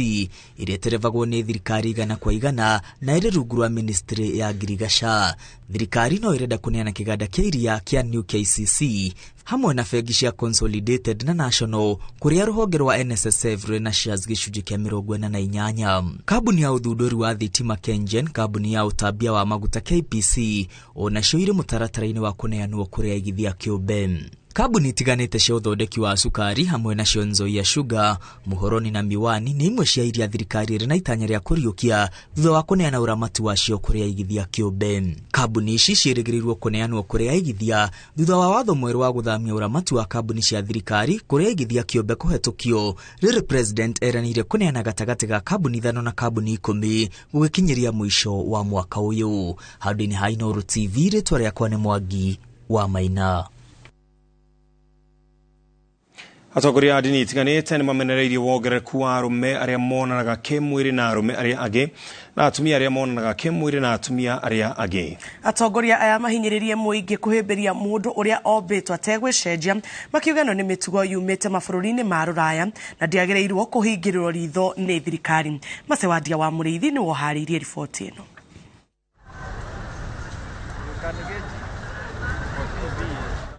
ĩrĩa ĩterebagwo nĩ thirikari 100% na ĩrĩ rungu rwa ministry ya ngirigaca. Thirikari no ĩrenda kũneana kĩganda kĩa iria kĩa New KCC hamwe na bengi cia Consolidated na National kũrĩa rũhonge rwa NSSF rwĩ na shares gĩcunjĩ kĩa 48. Kambuni ya ũthundũri wa thitima KenGen, kambuni ya ũtambia wa maguta KPC onacio irĩ mũtaratara-inĩ wa kũneanwo kũrĩ aigithia kĩũmbe. Kambuni itiganĩte cia ũthondeki wa cukari hamwe nacio Nzoia Sugar, Muhoroni na Miwani nĩ imwe cia iria thirikari ĩrĩ na itanya rĩa kũriũkia thutha wa kũneana ũramati wacio kũrĩ aigithia kĩũmbe. Kambuni ici ciĩrĩgĩrĩirwo kũneanwo kũrĩ aigithia thutha wa watho mwerũ wa gũthamia ũramati wa kambuni cia thirikari kũrĩ aigithia kĩũmbe kũhetũkio, rĩrĩ President eranĩire kũneana gatagatĩ ga kambuni 5 na kambuni 10 gũgĩkinyĩria mũico wa mwaka ũyũ. Handũ-inĩ ha Inooro TV, rĩtwa rĩakwa nĩ Mwangi wa Maina.
Atongoria a ndini itiganĩte nĩ mamenereirie wongerereku wa arũme arĩa monanaga kĩmwĩrĩ na arũme arĩa angĩ na atumia arĩa monanaga kĩmwĩrĩ na atumia arĩa angĩ.
Atongoria aya mahinyĩrĩrie mũingĩ kũhĩmbĩria mũndũ ũrĩa ombĩtwo ategwĩcenjia, makiuga ĩno nĩ mĩtugo yumĩte mabũrũri-inĩ ma rũraya na ndĩagĩrĩirwo kũhingĩrĩrwo ritho nĩ thirikari. Macewandia wa Mũrĩithi nĩwe ũharĩirie riboti ĩno.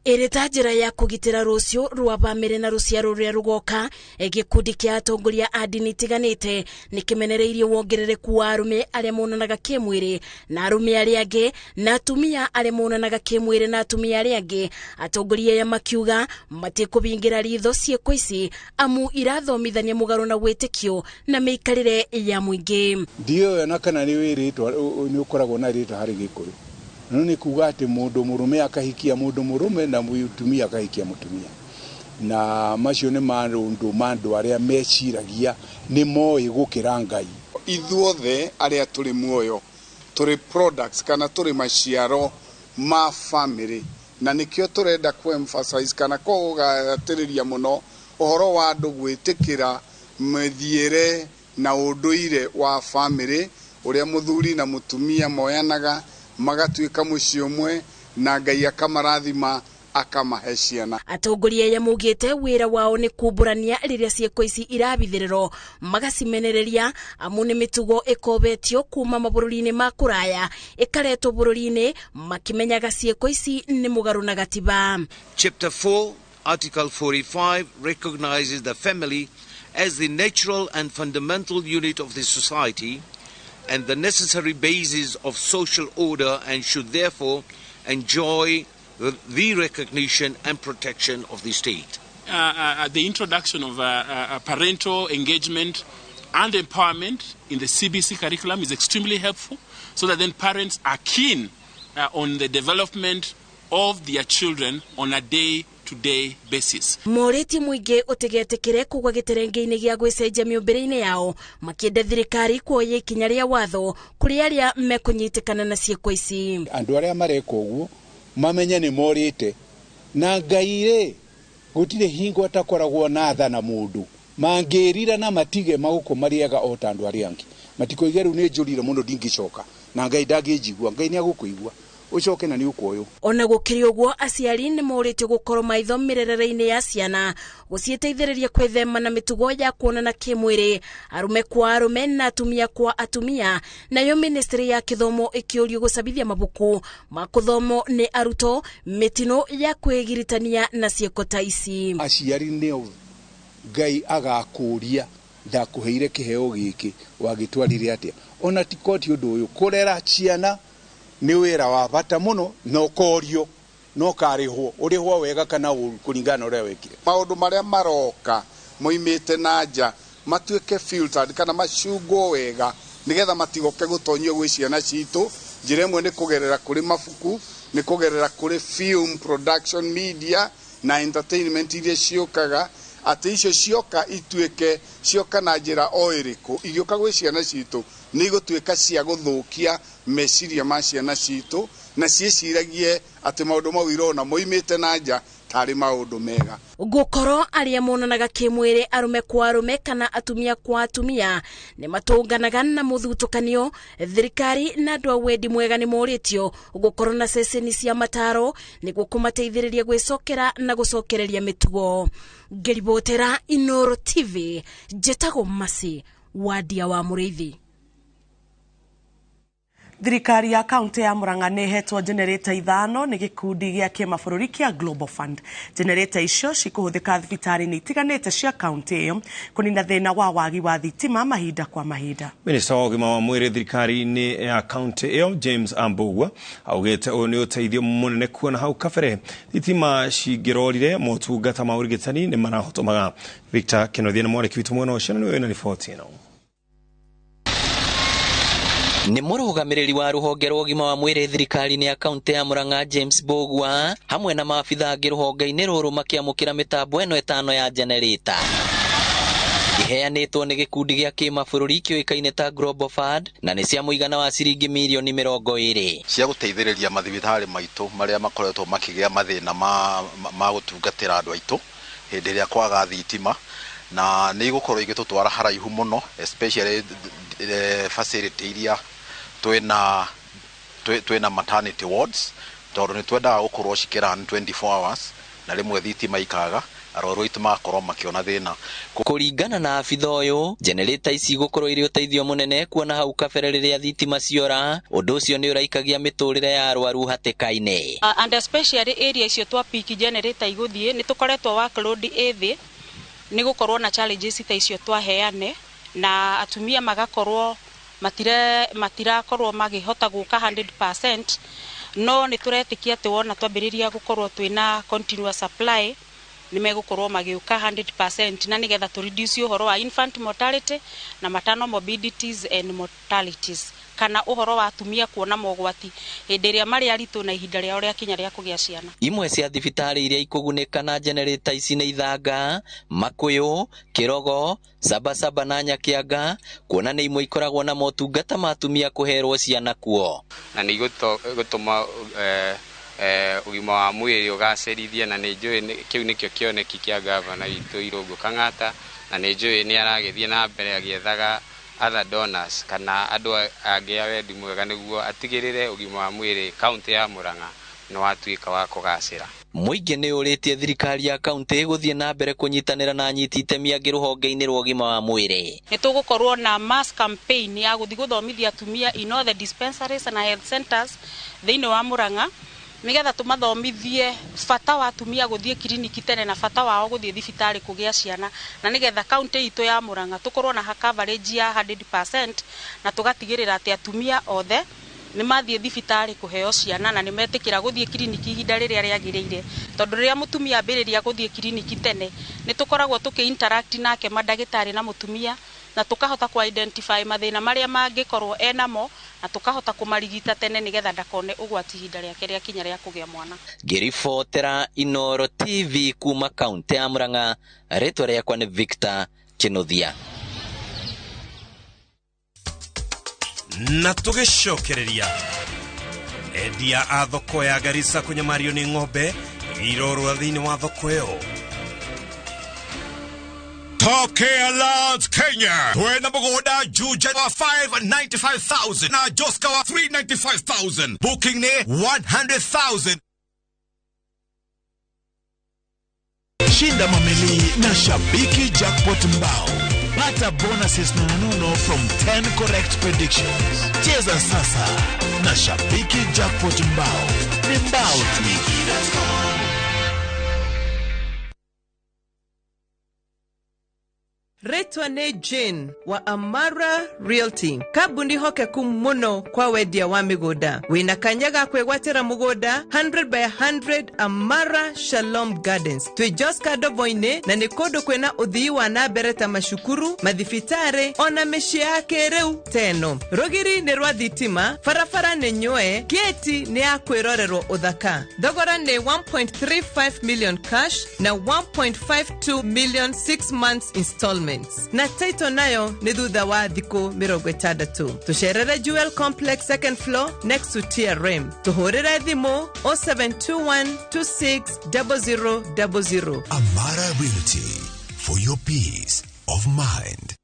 Ĩrĩ ta njĩra ya kũgitĩra rũciũ rwa bamĩrĩ na rũciaro rũrĩa rũgoka, gĩkundi kĩa atongoria a ndini itiganĩte nĩ kĩmenereirie wongerereku wa arũme arĩa monanaga kĩmwĩrĩ na arũme arĩa angĩ na atumia arĩa monanaga kĩmwĩrĩ na atumia arĩa angĩ. Atongoria aya makiuga matikũbingĩra ritho ciĩko ici amu irathomithania mũgarũ na wĩtĩkio na mĩikarĩre ya mũingĩ.
Ndiũĩ ona kana nĩ wĩrĩtwa nĩ ũkoragwo na rĩtwa harĩ Gĩkũyũ. No nĩ kuga atĩ mũndũ mũrũme akahikia mũndũ mũrũme na mũtumia akahikia mũtumia, na macio nĩ maũndũ ma andũ arĩa meciragia nĩ moĩ gũkĩra Ngai.
Ithuothe arĩa tũrĩ muoyo tũrĩ products kana tũrĩ maciaro ma family, na nĩkĩo tũrenda ku emphasize kana kũgatĩrĩria mũno ũhoro wa andũ gwĩtĩkĩra mĩthiĩre na ũndũire wa family ũrĩa mũthuri na mũtumia moyanaga magatuĩka mũciĩ ũmwe na Ngai akamarathima akamahe ciana.
Atongoria aya maugĩte wĩra wao nĩ kumbũrania rĩrĩa ciĩko ici irabithĩrĩrwo magacimenereria amu nĩ mĩtugo ĩkobetio kuma mabũrũri-inĩ ma kũraya ĩkaretwo bũrũri-inĩ makĩmenyaga ciĩko ici nĩ mũgarũ na gatiba.
Chapter 4, Article 45 recognizes the family as the natural and fundamental unit of the society and the necessary basis of social order, and should therefore enjoy the recognition and protection of the state.
The introduction of parental engagement and empowerment in the CBC curriculum is extremely helpful, so that then parents are keen on the development of their children on a day-to-day basis.
Morĩtie mũingĩ ũtigetĩkĩre kũgwa gĩterenge-inĩ gĩa gwĩcenjia mĩũmbĩre-inĩ yao makĩenda thirikari kuoya ikinya rĩa watho kũrĩ arĩa mekũnyitĩkana na ciĩko ici.
Andũ arĩa mareka ũguo mamenye nĩ morĩte na Ngai rĩ gũtirĩ hingo atakoragwo na tha na mũndũ, mangĩrira na matige magũkũ marĩaga o ta andũ arĩa angĩ, matikoige rĩu nĩ njũrire mũno ndingĩcoka na Ngai ndangĩnjigua. Ngai nĩ agũkũigua ucoke na nĩ ũkuoywo.
Ona gũkĩrĩ ũguo aciari nĩ morĩtio gũkorwo maitho mĩrerere-inĩ ya ciana gũciteithĩrĩria kwĩthema na mĩtugo ya kuonana kĩmwĩrĩ arũme kwa arũme na atumia kwa atumia. Nayo ministry ya kĩthomo ĩkĩũrio gũcabithia mabuku ma kũthomwo nĩ arutwo mĩtino ya kwĩgiritania na ciĩko ta ici.
Aciari nĩo Ngai agakũria Ndakuheire kiheo giki wagitwarire atia? Ona ti koti undu uyu kurera ciana ni wira wa bata muno na ukorio no karihwo urihwo wega kana uru kuringana na uria wekire.
Maundu maria maroka moimite na nja matuike filtered kana macungwo wega nigetha matigoke gutonyio gwi ciana citu. Njira imwe ni kugerera kuri mabuku, ni kugerera kuri film production media na entertainment iria ciukaga, ati icio cioka ituike cioka na njira o iriku igioka gwi ciana citu ni igutuika cia guthukia meciria ma ciana citu na ciĩciragie ati maundu mau irona moimite na nja tarĩ maundu mega.
Gukorwo aria monanaga kimwiri arume kwa arume kana atumia kwa atumia ni matunganaga na muthutukanio. Thirikari na andu a wendi mwega ni moritio gukorwo na ceceni cia mataro niguo kumateithiriria gwicokera na gucokereria mitugo. Ngiribotera Inooro TV, njitagwo Masi Wadia wa Muriithi.
Thirikari ya kaunti ya Murang'a nĩ ĩhetwo generator 5 nĩ gĩkundi gĩa kĩmabũrũri kĩa Global Fund. Generator icio cikũhũthĩka thibitarĩ-inĩ itiganĩte cia kaunti ĩyo kũnina thĩna wa wagi wa thitima mahinda kwa mahinda.
Minista wa ũgima wa mwĩrĩ thirikari-inĩ ya kaunti ĩyo James Ambugua augĩte ũyũ nĩ ũteithio mũnene kuona hau kabere thitima cingĩrorire motungata ma ũrigitani nĩ marahotomaga. Victor Kenothia nĩ mwandĩki witũ mwena ũcio na nĩwe wĩna riboti ĩno.
Nĩ mũrũgamĩrĩri wa rũhonge rwa ũgima wa mwĩrĩ thirikari-inĩ ya kaunti ya Murang'a James Mbugua hamwe na maabitha angĩ rũhonge-inĩ rũrũ makĩamũkĩra mĩtambo ĩno 5 ya generator. Iheanĩtwo nĩ gĩkundi gĩa kĩmabũrũri kĩũĩkaine ta Global Fund na nĩ cia mũigana wa ciringi mirioni 20.
Cia gũteithĩrĩria mathibitarĩ maitũ marĩa makoretwo makĩgĩa mathĩna ma gũtungatĩra andũ aitũ hĩndĩ ĩrĩa kwaga thitima, na nĩ igũkorwo igĩtũtwara haraihu mũno especially facility iria twĩna maternity wards, tondũ nĩ twendaga gũkorwo cikĩrun 24 hours na rĩmwe thitima ikaga arwaru aitũ magakorwo makĩona thĩna.
Kũringana na abitha ũyũ, generator ici igũkorwo irĩ ũteithio mũnene kuona hau kabere rĩrĩa thitima ciora, ũndũ ũcio nĩ ũraikagia mĩtũrĩre ya arwaru hatĩka-inĩ.
And especially area icio twa peak generator igũthiĩ nĩ tũkoretwo workload ĩthĩ nĩ gũkorwo na challenges ta icio twaheane na atumia magakorwo matirakorwo magĩhota gũka 100%, no nĩ tũretĩkia atĩ wona twambĩrĩria gũkorwo twĩna continuous supply nĩ megũkorwo magĩũka 100% na nĩgetha tũ reduce ũhoro wa infant mortality na maternal morbidities and mortalities, kana ũhoro wa atumia kuona mogwati hĩndĩ ĩrĩa marĩ aritũ na ihinda rĩao rĩakinya rĩa kũgĩa ciana.
Imwe cia thibitarĩ iria ikũgunĩka na generator ici nĩ Ithanga, Makuyu, Kĩrogo, Sabasaba na Nyakianga, kuona nĩ imwe ikoragwo na motungata ma atumia kũherwo ciana kuo.
Na nĩ igũtũma ũgima wa mwĩrĩ ũgacĩrithie, na nĩ njũĩ kĩu nĩkĩo kĩoneki kĩa gavana witũ Irũngũ Kang'ata, na nĩ njũĩ nĩ aragĩthiĩ na mbere agĩethaga other donors kana andũ angĩ a wendi mwega nĩguo atigĩrĩre ũgima wa mwĩrĩ kaunti ya Murang'a nĩ watuĩka wa kũgacĩra.
Mũingĩ nĩ ũrĩtie thirikari ya kaunti gũthiĩ na mbere kũnyitanĩra na anyiti itemi angĩ rũhonge-inĩ rwa ũgima wa mwĩrĩ.
Nĩ tũgũkorwo na mass campaign ya gũthiĩ gũthomithia atumia in all the dispensaries na health centers thĩinĩ wa Murang'a nigetha tumathomithie bata wa atumia guthie kiriniki tene na bata wao guthie thibitari kugia ciana, na nigetha kaunti itu ya Murang'a tukorwo na coverage ya 100% na tugatigirira ati atumia othe ni mathie thibitari kuheo ciana na ni metikira guthie kiriniki ihinda riria riagiriire, tondu riria mutumia ambiriria guthie kiriniki tene ni tukoragwo tuki interact nake mandagitari na mutumia na tukahota ku identify mathina maria mangikorwo enamo na tukahota kumarigita tene nigetha ndakone ugwati ihinda riake ria kinya ria kugia mwana.
Ngiribotera Inooro TV kuma kaunti ya Murang'a, ritwa riakwa ni Victor Kinuthia.
Na tugicokereria endia a thoko ya Garissa kunyamario ni ng'ombe irorwa thiini wa thoko iyo.
Tokea Lands Kenya twena mugunda Juja wa 595,000 na Joska wa 395,000, booking ni 100,000.
Shinda mamili na Shabiki Jackpot Mbao. Pata bonuses nonono from 10 correct predictions. Cheza sasa na Shabiki Jackpot Mbao. Ni mbao tu.
Rate
Rĩtwa nĩ Jane wa Amara Realty, kambuni hokeku mũno kwa wendia wa mĩgũnda. Wĩna kanya ga kwĩgwatĩra mũgũnda 100 by 100 Amara Shalom Gardens. Twĩ Joska Ndobo-inĩ na nĩ kũndũ kwĩna ũthii wa na mbere ta macukuru, mathibitarĩ ona mĩciĩ ya kĩrĩu teno. Rũgiri nĩ rwa thitima, barabara nĩ nyũe, gĩti nĩ ya kwĩrorerwo ũthaka. Thogora nĩ 1.35 million cash na 1.52 million 6 months installments. Na title nayo nĩ thutha wa thikũ 60. Tũcerere Jewel Complex second floor next to TRM. Tũhũrĩre thimũ 0721260000.
Amara Realty, for your peace of mind.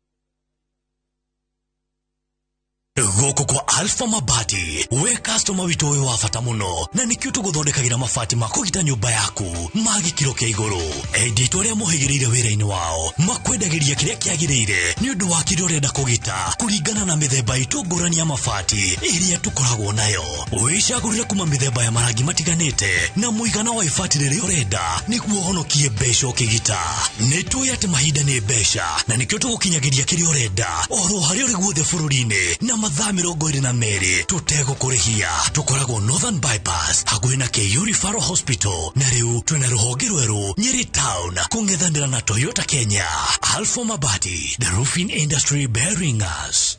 Gũkũ kwa Alpha Mabati, we customer witũ ũyũ wa bata mũno, na nĩkĩo tũgũthondekagĩra mabati ma kũgita nyũmba yaku ma gĩkĩro kĩa igũrũ. Endia aitũ arĩa mohĩgĩrĩire wĩra-inĩ wao makwendagĩria kĩrĩa kĩagĩrĩire nĩ ũndũ wa kĩrĩa ũrenda kũgita kũringana na mĩthemba itũ ngũrani ya mabati ĩrĩa tũkoragwo nayo. Wĩcagũrĩre kuma mĩthemba ya marangi matiganĩte na mũigana wa ibati rĩrĩa ũrenda nĩguo ũhonokie mbeca ũkĩgita. Nĩ tũĩ atĩ mahinda nĩ mbeca na nĩkĩo tũgũkinyagĩria kĩrĩa ũrenda oro harĩa ũrĩ guothe bũrũri-inĩ na mathaa 22 tũtegũkũrĩhia. Tũkoragwo Northern Bypass hakuhĩ na KU Referral Hospital, na rĩu twĩna rũhonge rwerũ Nyeri Town kũng'ethanĩra na Toyota Kenya. Alpha Mabati, the roofing industry bearing us.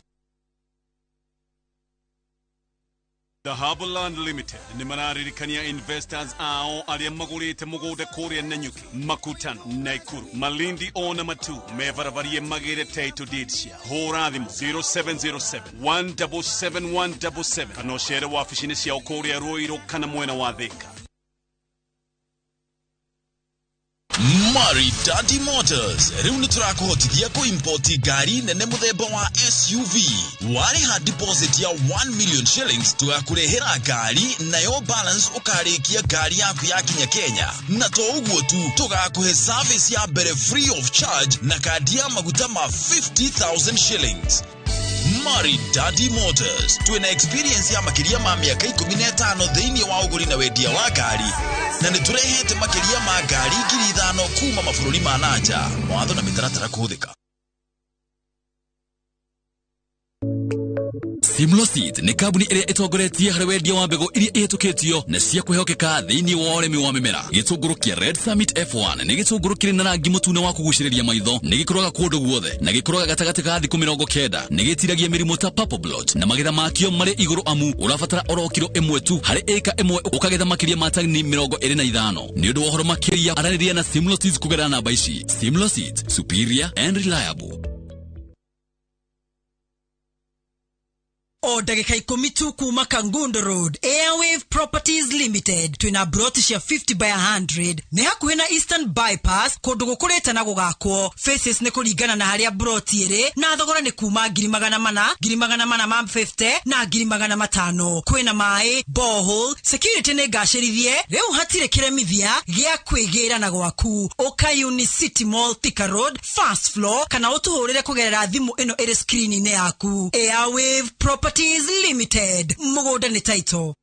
The Harborland Limited nĩ mararirikania investors ao arĩa magũrĩte mũgũnda kũrĩa Nanyuki, Makutano, Naikuru, Malindi ona Matu mebarabarie magĩre title deed cia. Hũra thimũ 0707 177 177 kana ũcere wabici-inĩ ciao kũrĩa Ruiru kana mwena wa Thika.
Maridadi Motors rĩu nĩ tũrakũhotithia kũimpoti ngari nene mũthemba wa SUV. Warĩha deposit ya 1 million shillings tũgakũrehera ngari nayo balance ũkarĩkia ngari yaku yakinya Kenya. Na to ũguo tu, tũgakũhe service ya mbere free of charge na kandi ya maguta ma 50,000 shillings. Maridadi Motors twĩna experience ya makĩria ma mĩaka 15 thĩinĩ wa ũgũri na wendia wa ngari, na nĩ tũrehete makĩria ma ngari 5,000 kuma mabũrũri ma nanja. Mawatho na mĩtaratara kũhũthĩka.
Simlo Seeds nĩ kambuni ĩrĩa ĩtongoretie harĩ wendia wa mbegũ iria ihĩtũkĩtio na cia kwĩhokeka thĩinĩ wa ũrĩmi wa mĩmera. Gĩtũngũrũ kĩa Red Summit F1 nĩ gĩtũngũrũ kĩrĩ na rangi mũtune wa kũgucĩrĩria maitho, nĩ gĩkũraga kũndũ guothe na gĩkũraga gatagatĩ ga thikũ 90. Nĩ gĩtiragia mĩrimũ ta purple blotch na magetha makĩo marĩ igũrũ amu ũrabatara oro kiro 1 tu harĩ ĩka 1 ũkagetha makĩria ma tani 25. Nĩ ũndũ wa ũhoro makĩria aranĩria na Simlo Seeds kũgerera namba ici. Simlo Seeds, superior and reliable.
O ndagĩka 10 tu kuma Kangundo Road, Airwave Properties Limited twĩna broti cia 50 by 100 nĩ hakuhĩ na Eastern Bypass, kũndũ gũkũrĩte na gũgakwo. Faces nĩ kũringana na harĩa broti ĩrĩ na thogora nĩ kuma 400,000, 450,000 na 500,000. Kwĩna maĩ, borehole, security nĩ ngacĩrithie, rĩu hatirĩ kĩremithia gĩa kwĩgĩra na gwaku. Ũka Unicity Mall, Thika Road, first floor, kana ũtũhũrĩre kũgerera thimũ ĩno ĩrĩ screen-inĩ yaku. Airwave Properties Limited, mũgũnda nĩ title.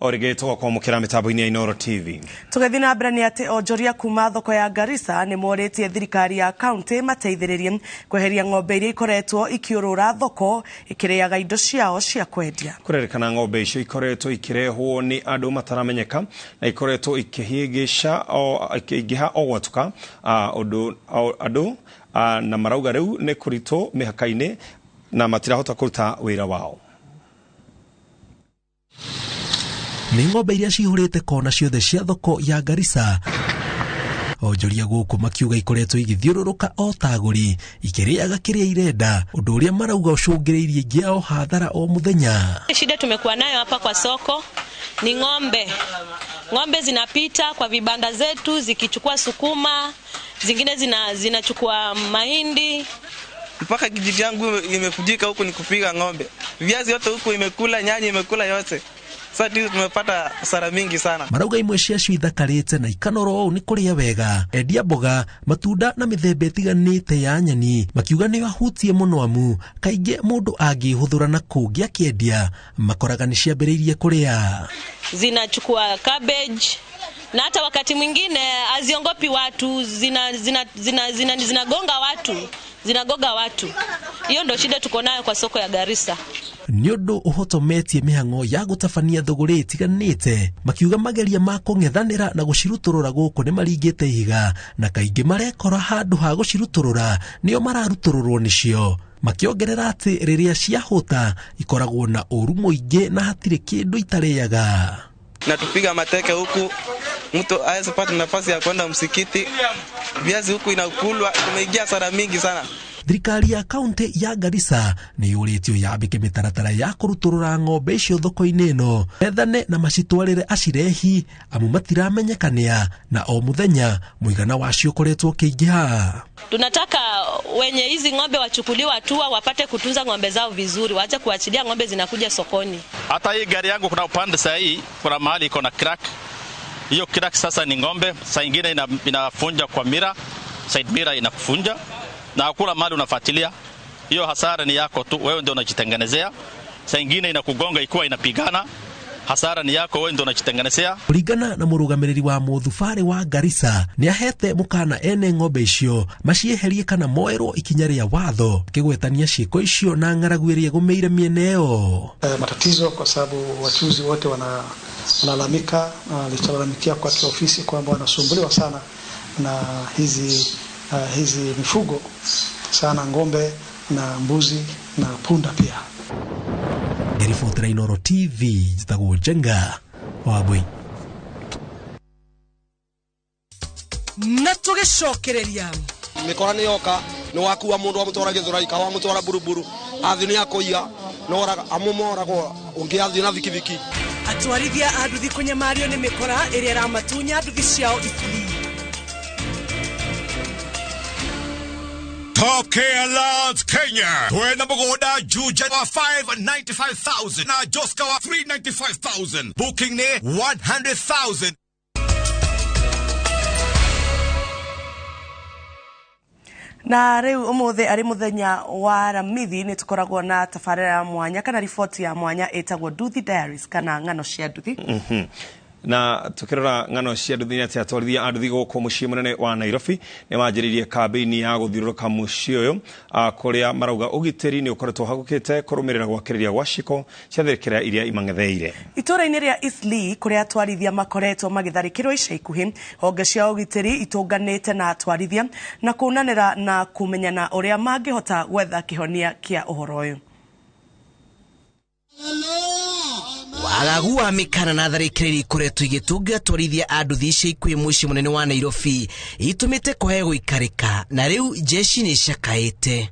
O rĩngĩ tũgakwamũkĩra mĩtambo-inĩ ya Inooro TV.
Tũgĩthiĩ na mbere nĩ atĩ onjoria kuma thoko ya Garissa nĩ morĩtie thirikari ya kaunti mateithĩrĩrie kweheria ng'ombe iria ikoretwo ikĩũrũra thoko ikĩrĩaga indo ciao cia kwendia.
Kũrerĩkana ng'ombe icio ikoretwo ikĩrehwo nĩ andũ mataramenyeka na ikoretwo ikĩhĩngĩca o ikĩingĩha o gwatuka ũndũ andũ na marauga rĩu nĩ kũritũ mĩhaka-inĩ na matirahota kũruta wĩra wao.
Nĩ ng'ombe iria cihũrĩte kona ciothe cia thoko ya Garissa. Onjoria gũkũ makiuga ikoretwo igĩthiũrũrũka o ta agũri ikĩrĩaga kĩrĩa irenda, ũndũ ũrĩa marauga ũcũngĩrĩirie ingĩ ao hathara o mũthenya.
Shida tumekuwa nayo hapa kwa soko ni ng'ombe. Ng'ombe zinapita kwa vibanda zetu zikichukua sukuma, zingine zinachukua mahindi.
Mpaka kijiji yangu imefujika huku ni kupiga ng'ombe. Viazi yote huku imekula, nyanya imekula yote.
Sasa tumepata hasara mingi sana.
Marauga imwe ciacio ithakarĩte na ikanoro ũũ nĩ kũrĩa wega. Endia mboga, matunda na mĩthemba ĩtiganĩte ya nyeni makiuga nĩ ahutie mũno amu kaingĩ mũndũ angĩhũthũra na kũngĩ akĩendia makoraga nĩ ciambĩrĩirie kũrĩa.
Zinachukua cabbage na hata wakati mwingine haziongopi watu, zinagonga watu, zinagoga watu. Hiyo ndio shida tuko nayo kwa soko ya Garissa.
Nĩ ũndũ ũhotometie mĩhang'o ya gũtabania thũgũrĩ ĩtiganĩte makiuga mageria ma kũng'ethanĩra na gũcirutũrũra gũkũ nĩ maringĩte ihiga na kaingĩ marekora handũ ha gũcirutũrũra nĩo mararutũrũrwo nĩcio, makĩongerera atĩ rĩrĩa ciahũta ikoragwo na ũru mũingĩ na hatirĩ kĩndũ itarĩaga.
Na tupiga mateke huku, mtu hawezi pata nafasi ya kwenda msikiti, viazi huku inakulwa, tumeingia hasara mingi sana.
Thirikari ya kaunti ya Garissa nĩ yũrĩtio yambĩke mĩtaratara ya kũrutũrũra ng'ombe icio thoko-inĩ ĩno ethane na macitwarĩre acirehi amu matiramenyekanĩa na o mũthenya mũigana wacio ũkoretwo ũkĩingĩha.
Tunataka wenye hizi ng'ombe wachukuliwe hatua, wapate kutunza ng'ombe zao vizuri, waache kuachilia ng'ombe zinakuja sokoni.
Hata hii gari yangu kuna upande saa hii kuna mahali iko na crack. Hiyo crack sasa ni ng'ombe, saa nyingine inafunja kwa mira, side mirror inakufunja. Na hakuna mahali unafuatilia. Hiyo hasara ni yako tu, wewe ndio unajitengenezea. Saa nyingine inakugonga ikiwa inapigana, hasara ni yako, wewe ndio unajitengenezea.
Kulingana na mũrũgamĩrĩri wa mũthubarĩ wa Garissa nĩ ahete mũkana ene ng'ombe icio macieherie kana moerwo ikinya rĩa watho, akĩgwetania ciĩko icio na ng'aragu ĩrĩa ĩgũmĩire mĩena ĩyo.
Matatizo kwa sababu wachuzi wote wanalalamika, wanalalamikia kwa ofisi kwamba wanasumbuliwa sana na hizi mifugo sana, ng'ombe na mbuzi na punda pia.
Ngeribotera Inooro TV, njĩtagwo Njenga wa Mbui.
Na tũgĩcokereria
mikora nĩ yoka nĩ wakua mũndũ wamũtwara Gĩthũrai ka wamũtwara Buruburu athiĩ nĩ akũiya noraga amwe moragwo ũngĩ athiĩ na bikibiki.
Atwarithia a nduthi kũnyamario nĩ mĩkora ĩrĩa ĩramatunya nduthi ciao Eastleigh.
Top Care Lands Kenya. Twena mũgũnda Juja wa 595,000 na Joska wa 395,000. Booking nĩ 100,000.
Na rĩu ũmũthĩ arĩ mũthenya wa Ramithi nĩ tũkoragwo na tabarĩra ya mwanya kana riboti ya mwanya ĩtagwo Nduthi Diaries kana ng'ano cia nduthi.
Na tukirora ng'ano cia nduthi nĩ atĩ atwarithia a nduthi gũkũ mũciĩ mũnene wa Nairobi nĩ manjĩrĩirie kambĩini ya gũthiũrũrũka mũciĩ ũyũ kũrĩa marauga ũgitĩri nĩ ũkoretwo ũhagũkĩte kũrũmĩrĩra gwakĩrĩria gwa ciko cia tharĩkĩra iria imang'etheire.
Itũũra-inĩ rĩa Eastleigh kũrĩa atwarithia makoretwo magĩtharĩkĩrwo ica ikuhĩ, honge cia ũgitĩri itũnganĩte na atwarithia na kũnanĩra na kũmenyana ũrĩa mangĩhota gwetha kĩhonia kĩa ũhoro ũyũ.
Wagagu wa mikana na tharĩkĩra iria ikoretwo igĩtũnga atwarithia a nduthi ica ikuhĩ mũciĩ mũnene wa Nairobi itũmĩte kwae gũikarĩka na rĩu jeshi nĩ icakaĩte.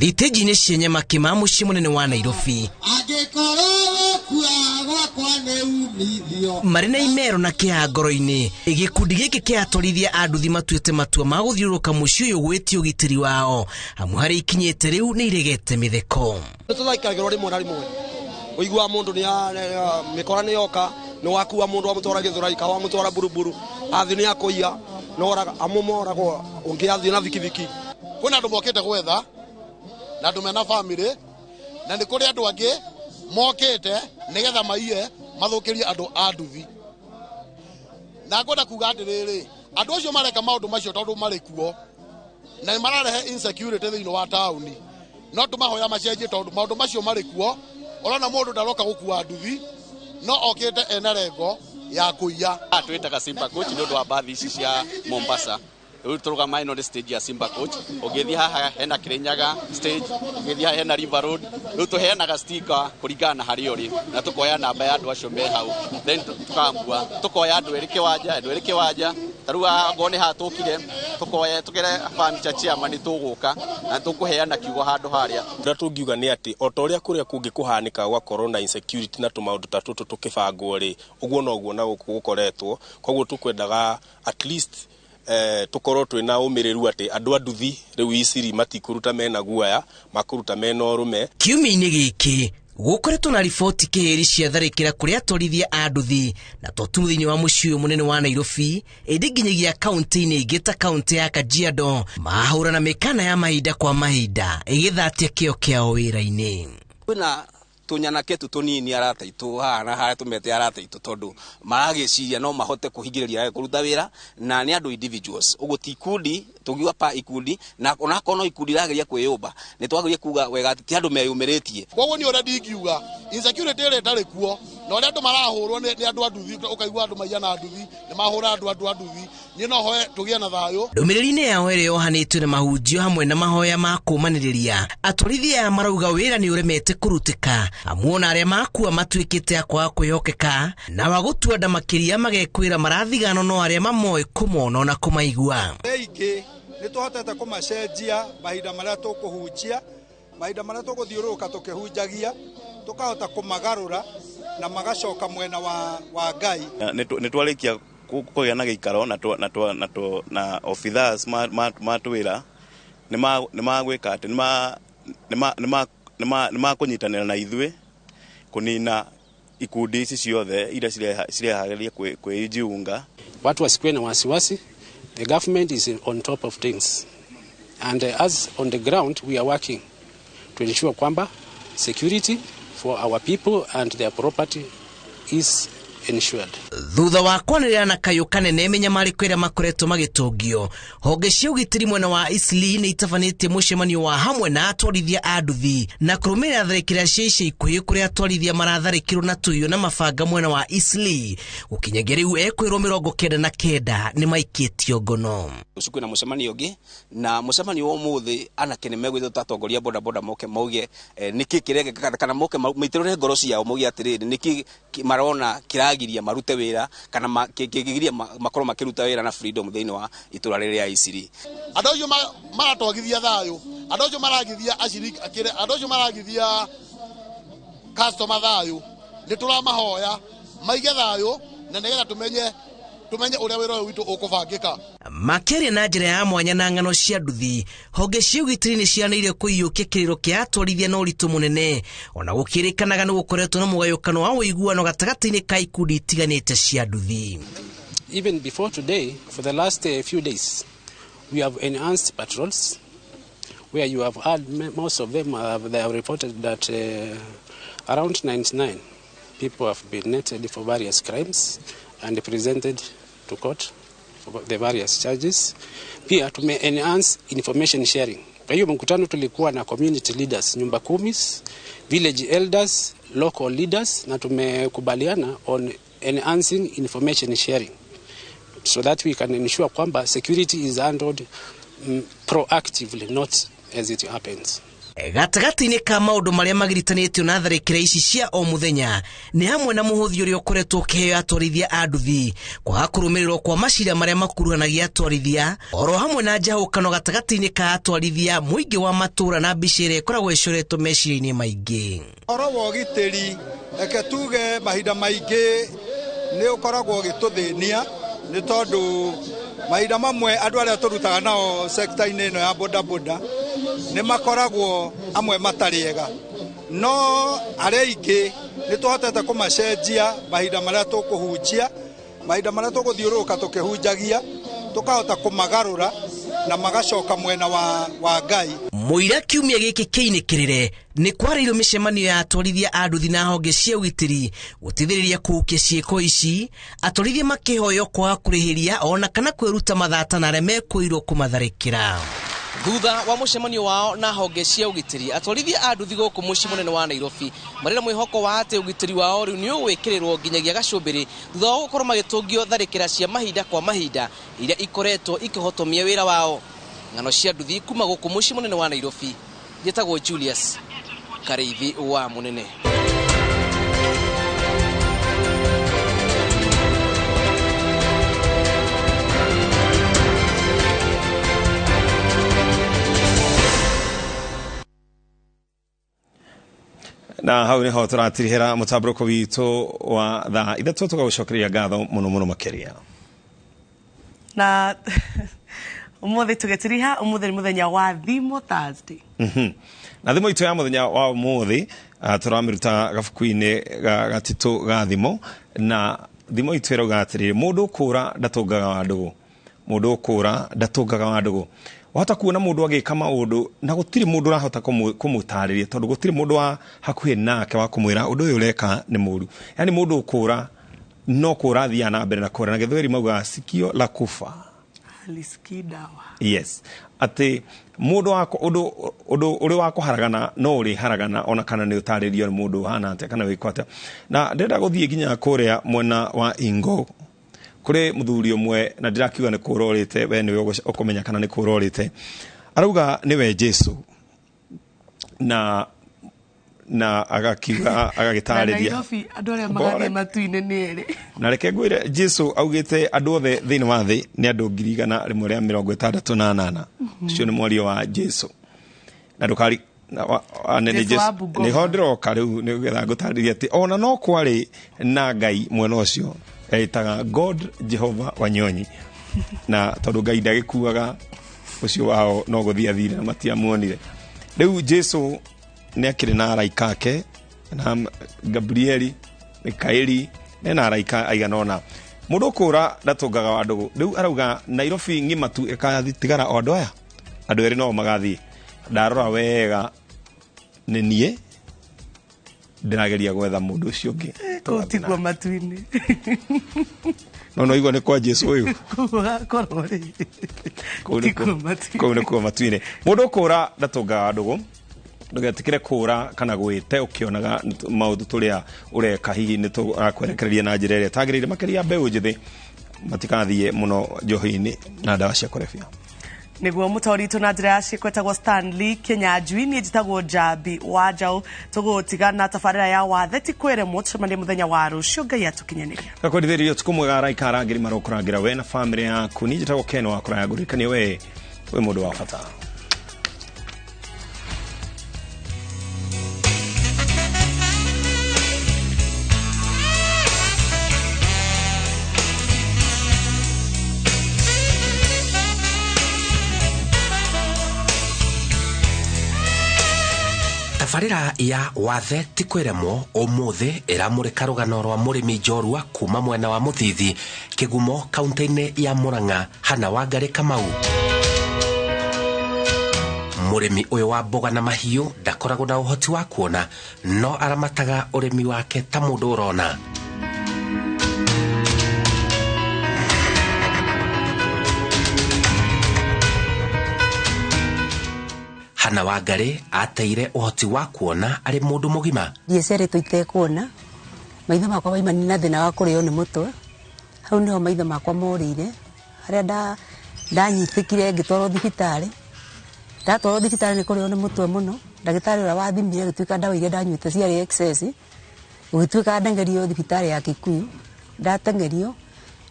Thitĩnji-inĩ cia Nyamakima mũciĩ mũnene wa Nairobi marĩ na imero na kĩeha ngoro-inĩ, gĩkundi gĩkĩ kĩa atwarithia a nduthi matuĩte matua ma gũthiũrũrũka mũciĩ ũyũ gwĩtia ũgitĩri wao amu harĩa ikinyĩte rĩu nĩ iregete mĩtheko.
Nĩtũtharĩkagĩrwo rĩmwe na rĩmwe, ũiguaga mũndũ mĩkora nĩ yoka nĩ wakua mũndũ wamũtwara Gĩthũrai ka wamũtwara Buruburu athiĩ nĩ akũiya noraga amwe moragwo ũngĩ athiĩ na bikibiki.
Kwĩna andũ mokĩte gwetha na andũ mena family na nĩ kũrĩ andũ angĩ mokĩte nĩgetha maiye mathũkĩrie andũ a nduthi. Na ngwenda kuga atĩrĩrĩ, andũ acio mareka maũndũ macio tondũ marĩ kuo na nĩ mararehe insecurity thĩinĩ wa taũni, no tũmahoya macenjie tondũ maũndũ macio marĩ kuo. Ũrona mũndũ ndaroka gũkua nduthi no okĩte ena rengo ya kũiya.
Twĩtaga Simba Coach nĩ ũndũ wa mbathi ici cia Mombasa. Rĩu tũrũgama ĩno nĩ stage ya Simba Coach. Ũngĩthiĩ haha hena Kirinyaga stage, ũngĩthiĩ haha hena River Road. Rĩu tũheanaga sticker kũringana na harĩa ũrĩ na tũkoya namba ya andũ acio me hau, then tũkambua tũkoya andũ erĩ kĩwanja, andũ erĩ kĩwanja. Ta rĩu haha ngona nĩ haha tũkire Tukoya tukere furniture chairman tuguka na tukuheana kiugo handu haria.
Ũrĩa tũngiuga nĩ atĩ o ta ũrĩa kũrĩa kũngĩ kũhanĩkaga gũgakorwo na insecurity na tũmaũndũ ta tũtũ tũkĩbangwo rĩ, ũguo noguo na gũkũ gũkoretwo. Koguo tũkwendaga at least tukorwo twina ũmĩrĩru atĩ andũ a nduthi rĩu Isiri matikũruta mena guoya, makũruta mena ũrũme.
Kiumia-inĩ gĩkĩ gũkoretwo na riboti kĩhĩri cia tharĩkĩra kũrĩ atwarithia a nduthi na to tu thĩinĩ wa mũciĩ ũyũ mũnene wa Nairobi, ĩndĩ nginyagia kaunti-inĩ ingĩ ta kaunti ya Kajiado mahũrana mĩkana ya mahinda kwa mahinda ĩgĩthatia kĩo kĩao wĩra-inĩ.
Kwĩna tũnyanake tu tũnini arata aitũ haha na harĩa tũmete arata aitũ tondũ maragĩciria no mahote kũhingĩrĩria kũruta wĩra na nĩ andũ individuals, ũguo ti ikundi tũngiuga pa ikundi, na onakorwo no ikundi irageria kwĩyũmba nĩ twagĩrĩire kuga wega atĩ ti andũ meyũmĩrĩtie.
Koguo niĩ ũrĩa ndingiuga insecurity ĩrĩa ĩtarĩ kuo na ũrĩa andũ marahũrwo nĩ andũ a nduthi, ũkaigua andũ maiyana nduthi nĩ mahũra andũ a nduthi, niĩ no hoe tũgĩe na thayũ.
Ndũmĩrĩri-inĩ yao ĩrĩa yohanĩtio na mahunjio hamwe na mahoya ma kũũmanĩrĩria, atwarithia aya marauga wĩra nĩ ũremete kũrutĩka, amuona arĩa makua matuĩkĩte a kwaga kwĩhokeka na wa gũtua nda makĩria magekwĩra marathigano no arĩa mamoĩ kũmona na kũmaigua.
Aingĩ nĩ tũhotete kũmacenjia mahinda marĩa tũkũhunjia, mahinda marĩa tũgũthiũrũrũka tũkĩhunjagia, tũkahota kũmagarũra na magacoka mwena wa Ngai.
Nĩ twarĩkia kũgĩa na gĩikaro na officers matwĩra nĩ magwĩka atĩ nĩ makũnyitanĩra na ithuĩ kũnina ikundi ici ciothe iria cirehageria kwĩjiunga.
Watu wasikuwe na wasiwasi. The government is on top of things, and as on the ground we are working to ensure kwamba security for our people and their property is ensured.
Thutha wa kwanĩrĩra na kayũ kanene mĩnyamarĩko ĩrĩa makoretwo magĩtũngio, honge cia ũgitĩri mwena wa Eastleigh nĩ itabanĩtie mũcemanio wa hamwe na atwarithia a nduthi na kũrũmĩrĩra tharĩkĩra cia ica ikuhĩ kũrĩa atwarithia maratharĩkĩrwo na tũiyo na mabanga mwena wa Eastleigh. Gũkinyagia rĩu ekwĩrwo 99 nĩ maikĩtio ngono.
Rũciũ kwĩna mũcemanio ũngĩ, na mũcemanio wa ũmũthĩ anake nĩ megwĩtwo ta atongoria boda boda moke mauge nĩkĩ kĩrekĩka, kana moke maitĩrĩre ngoro ciao mauge atĩrĩrĩ nĩkĩ marona kĩragiria marute wĩra kana kĩgiria makorwo makĩruta wĩra na freedom thĩinĩ wa itũra rĩrĩ rĩa Eastleigh.
Andũ acio maratwagithia thayũ, andũ acio maragithia aciriki, andũ acio maragithia customer thayũ, nĩ tũramahoya maige thayũ na nĩgetha tumenye ũrĩa wĩra ũyũ witũ ũkũbangĩka.
Makĩaria na njĩra ya mwanya na ng'ano cia nduthi, honge cia ũgitĩri nĩ cianĩire kũiyũkia kĩrĩro kĩa atwarithia na ũritũ mũnene, ona gũkĩrĩkanaga nĩ gũkoretwo na mũgayũkano wa ũiguano gatagatĩ-inĩ ka ikundi itiganĩte cia nduthi.
Even before today, for the last few days, we have enhanced patrols where you have had most of them they have reported that around 99 people have been netted for various crimes and presented to court for the various charges. Pia tume enhance information sharing. Kwa hiyo mkutano tulikuwa na community leaders, nyumba kumis, village elders, local leaders, na tumekubaliana on enhancing information sharing so that we can ensure kwamba security is handled proactively, not as it happens.
Gatagatĩ-inĩ ka maũndũ marĩa magiritanĩtio na tharĩkĩra ici cia o mũthenya nĩ hamwe na mũhũthi ũrĩa ũkoretwo ũkĩheo atwarithia a nduthi, kwaga kũrũmĩrĩrwo kwa macira marĩa makuruhanagia atwarithia, oro hamwe na njahũkano gatagatĩ-inĩ ka atwarithia, mũingĩ wa matũũra na mbica ĩrĩa ĩkoragwo ĩcoretwo meciria-inĩ maingĩ.
Ũhoro wa ũgitĩri, reke tuge mahinda maingĩ nĩ ũkoragwo ũgĩtũthĩnia nĩ tondũ mahinda mamwe andũ arĩa tũrutaga nao sekta-inĩ ĩno ya bodaboda nĩ makoragwo amwe matarĩ ega, no arĩa aingĩ nĩ tũhotete kũmacenjia mahinda marĩa tũkũhunjia, mahinda marĩa tũgũthiũrũrũka tũkĩhunjagia, tũkahota kũmagarũra na magacoka mwena wa Ngai.
Mũira kiumia gĩkĩ kĩinĩkĩrĩre nĩ kwarĩirwo mĩcemanio ya atwarithia a nduthi na honge cia ũgitĩri gũteithĩrĩria kũhukia ciĩko ici, atwarithia makĩhoywo kwaga kũrĩhĩria ona kana kwĩruta mathata na arĩa mekwĩirwo kũmatharĩkĩra. Thutha wa mũcemanio wao na honge cia ũgitĩri, atwarithia a nduthi gũkũ mũciĩ mũnene wa Nairobi marĩ na mwĩhoko wa atĩ ũgitĩri wao rĩu nĩ ũgwĩkĩrĩrwo nginyagia gacũmbĩrĩ thutha wa gũkorwo magĩtũngio tharĩkĩra cia mahinda kwa mahinda iria ikoretwo ikĩhotomia wĩra wao. Ng'ano cia nduthi kuma gũkũ mũciĩ mũnene wa Nairobi, njĩtagwo Julius Karĩithi wa Mũnene.
Na hau niho tũratirihĩra mũtambũrũko witũ wa thaa 3 tũgagũcokeria ngatho mũno mũno makĩria.
Na umuthi tũgĩtiriha umuthi nĩ mũthenya wa Thimo Thursday.
Na thimo itũ ya mũthenya wa umuthi tũramĩruta gabuku-inĩ ga gatitũ ga thimo, na thimo itũ ĩrauga atĩrĩrĩ, mũndũ ũkũra ndatũngaga wa ndũgũ, mũndũ ũkũra ndatũngaga wa ndũgũ. Wahota kuona mũndũ agĩka maũndũ na gũtirĩ mũndũ ũrahota kũmũtarĩria, tondũ gũtirĩ mũndũ wa hakuhĩ nake wa kũmwĩra ũndũ ũyũ ũreka nĩ mũũru. Yaani mũndũ ũkũra no kũra athiaga na mbere na kũra, na Gĩthweri maugaga sikio la kufa
halisikii dawa.
Yes, atĩ mũndũ wa ũndũ ũrĩ wa kũharagana no ũrĩ haragana ona kana nĩ ũtarĩrio nĩ mũndũ ũhana atĩa kana wĩko atĩa. Na ndĩrenda gũthiĩ nginya kũrĩa mwena wa Ingo kũrĩ mũthuri ũmwe, na ndĩrakiuga nĩ kũrorĩte, we nĩwe ũkũmenya kana nĩ kũrorĩte. Arauga nĩwe Jesu, na agakiuga agagĩtarĩria
Nairobi andũ arĩa magathiĩ matu-inĩ nĩ erĩ.
Na reke ngwĩre, Jesu augĩte andũ othe thĩinĩ wa thĩ nĩ andũ 168,000. Ũcio nĩ mwario wa Jesu. Na ndũkari nĩho ndĩroka rĩu nĩgetha ngũtarĩrie atĩ ona no kwarĩ na Ngai mwena ũcio etaga God Jehova Wanyonyi, na tondũ Ngai ndagĩkuaga ũcio wao no gũthiĩ athire na matiamuonire. Rĩu Jesu nĩ akĩrĩ na araika ake, na Gabrieli, Mikaeli, na araika aigana ũna. Mũndũ ũkũra ndatũngaga wa ndũgũ. Rĩu arauga Nairobi ng'ima tu ĩkatigara o andũ aya, andũ erĩ no magathiĩ. Ndarora wega nĩ niĩ ndĩrageria gwetha mũndũ ũcio ũngĩ.
Kũu tiguo matu-inĩ.
No igua nĩ kwa Jesu ũyũ.
Kũu gũgakorwo rĩ.
Kũu nĩkuo matu-inĩ. Mũndũ ũkũra ndatũngaga wa ndũgũ. Ndũgetikĩre kũra kana gwĩte ũkĩonaga maũndũ tũrĩa ũreka hihi nĩ tũrakwerekereria na njĩra ĩrĩa ĩtagĩrĩire, makĩria mbeũ njĩthĩ matikathiĩ mũno njohi-inĩ na ndawa cia kũrebia.
Nĩguo mũtaũri witũ na njĩra ya ciĩko etagwo Stanley Kinyanjui, niĩ njĩtagwo Njambi wa Njaũ. Tũgũtigana tabarĩra ya Wathe ti kwĩremwo, tũcemanie mũthenya wa rũciũ. Ngai atũkinyanĩria.
Gakwendithĩria ũtukũ mwega, araika arangĩri marokũrangĩra we na bamĩrĩ yaku. Niĩ njĩtagwo Ken wa Kũraya, ngũririkanie we wĩ mũndũ wa bata.
Tabarĩra ya Wathe ti kwĩremwo ũmũthĩ ĩramũrĩka rũgano rwa mũrĩmi njorua kuma mwena wa Mũthithi, Kĩgumo, kaunti-inĩ ya Murang'a, Hana Wangari Kamau. Mũrĩmi ũyũ wa mboga na mahiũ ndakoragwo na ũhoti wa kuona, no aramataga ũrĩmi wake ta mũndũ ũrona. Hana Wangari ateire ũhoti wa kuona arĩ mũndũ mũgima.
Ndiaciarĩtwo itekuona, maitho makwa maimanire na thĩna wa kũrĩo nĩ mũtwe. Hau nĩho maitho makwa morĩire, harĩa ndanyitĩkire ngĩtwarwo thibitarĩ. Ndatwarwo thibitarĩ nĩ kũrĩo nĩ mũtwe mũno. Ndagĩtarĩ ũrĩa wathimire agĩtuĩka ndawa iria ndanyuĩte ciarĩ excess, gũgĩtuĩka ndengerio thibitarĩ ya Kikuyu. Ndateng'erio,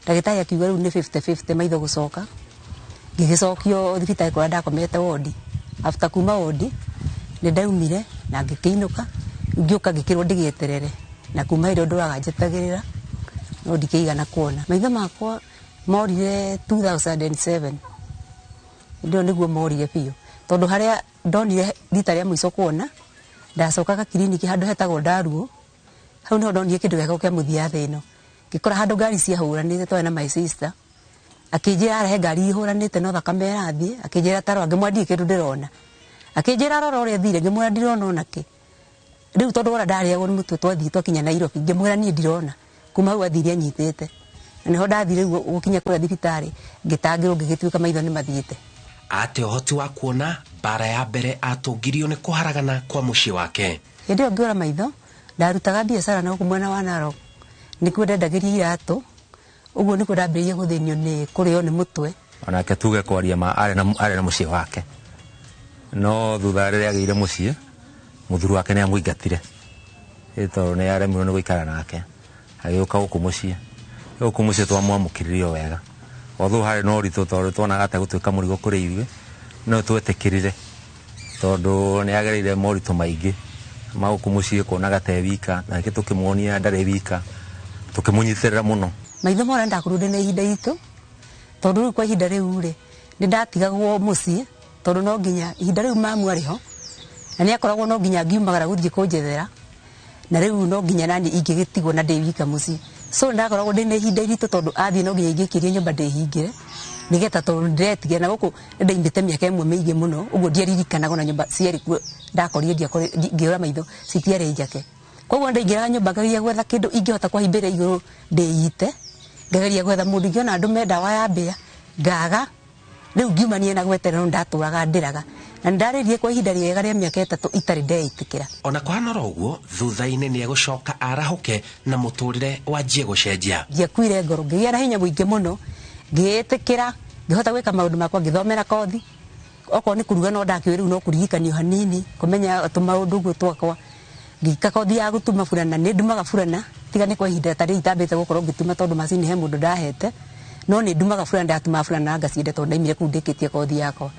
ndagĩtarĩ akiuga rĩu nĩ 50-50 maitho gũcoka. Ngĩgĩcokio thibitarĩ kũrĩa ndakomete wodi. After kuma wodi nĩ ndaumire na ngĩkĩinũka, ngĩũka ngĩkĩrwo ndĩgĩeterere, na kuma hĩndĩ ĩyo ndũraga njetagĩrĩra no ndikĩigana kuona. Maitho makwa morire 2007, hĩndĩ ĩyo nĩguo morire biũ, tondũ harĩa ndonire rita rĩa mũico kuona, ndacokaga kiriniki handũ hetagwo Ndaruo. Hau nĩho ndonire kĩndũ gĩakwa kĩa mũthia thĩ ĩno. Ngĩkora handũ ngari ciahũranĩte, twarĩ na my sister, akĩnjĩra arehe ngari ihũranĩte no thakame ĩrathiĩ, akĩnjĩra tarora, ngĩmwĩra ndirĩ kĩndũ ndĩrona. Akĩnjĩra rora ũrĩa ĩthire, ngĩmwĩra ndirona ona kĩ. Rĩu tondũ wona ndarĩagwo nĩ mũtwe twathiĩ twakinya Nairobi, ngĩmwĩra niĩ ndirona. Kuma hau athire anyitĩte. Na nĩho ndathire rĩu gũkinya kũrĩa thibitarĩ, ngĩtangĩrwo ngĩgĩtuĩka maitho nĩ mathiĩte.
Ate ũhoti wa kuona, mbara ya mbere atũngirio nĩ kũharagana kwa mũciĩ wake.
Hĩndĩ ĩyo ngĩũra maitho, ndarutaga biacara na gũkũ mwena wa Narok, nĩkuo ndendagĩria iratũ. Ũguo nĩkuo ndambĩrĩirie gũthĩnio nĩ kũrĩo nĩ mũtwe.
Onake tuge kwaria ma arĩ na mũciĩ wake, no thutha rĩrĩa agĩire mũciĩ, mũthuri wake nĩ amũingatire tondũ nĩ aremirwo nĩ gũikara nake, agĩũka gũkũ mũciĩ. Gũkũ mũciĩ twamwamũkĩrire o wega, although harĩ na ũritũ tondũ tuonaga ta gũtuĩka mũrigo kũrĩ ithuĩ, no twetĩkĩrire tondũ nĩ agereire moritũ maingĩ Ma gũkũ mũciĩ kuonaga te wika, nake tũkĩmuonia ndarĩ wika, tũkĩmũnyitĩrĩra mũno.
Maitho mora ndakorirwo ndĩna ihinda iritũ, tondũ rĩu kwa ihinda rĩu rĩ, nĩ ndatigagwo mũciĩ, tondũ no nginya ihinda rĩu mamu arĩ ho, na nĩ akoragwo no nginya ngiumagara gũthiĩ kũnjethera, na rĩu no nginya nani ingĩgĩtigwo na ndĩ wika mũciĩ. So ndakoragwo ndĩna ihinda iritũ, tondũ athiĩ no nginya ingĩkĩrie nyũmba ndĩhingĩre, nĩgetha tondũ ndĩretigĩra. Na gũkũ nĩndaimĩte mĩaka ĩmwe mĩingĩ mũno, ũguo ndiaririkanaga ona nyũmba ciarĩ kuo ndakorire ngĩũra maitho citiarĩ njake. Koguo ndaingĩraga nyũmba ngageria gwetha kĩndũ ingĩhota kũhaimbĩra igũrũ ndĩite, ngageria gwetha mũndũ ingĩona ndũme ndawa ya mbĩa, ngaga. Rĩu ngiumania na gweterera, no ndatũraga ndĩraga, na nĩndarĩrire kwa ihinda rĩega rĩa mĩaka 3 itarĩ ndeĩtĩkĩra.
Ona kũhana oro ũguo, thutha-inĩ nĩ egũcoka arahũke na mũtũrĩre wanjie gũcenjia.
Ndiakuire ngoro, ngĩgĩa na hinya mũingĩ mũno, ngĩĩtĩkĩra, ngĩhota gwĩka maũndũ makwa, ngĩthomera kothi. Okorwo nĩ kũruga no ndakĩũĩ, rĩu no kũririkanio hanini, kũmenya tũmaũndũ ũguo twakwa. Ngĩka kothi ya gũtuma burana, nĩ ndumaga burana, tiga nĩ kwa ihinda ta rĩu itambĩte gũkorwo ngĩtuma, tondũ macini he mũndũ ndahete, no nĩ ndumaga burana, ndatumaga burana na ngacienda, tondũ ndaimire kũu ndĩkĩtie kothi yakwa.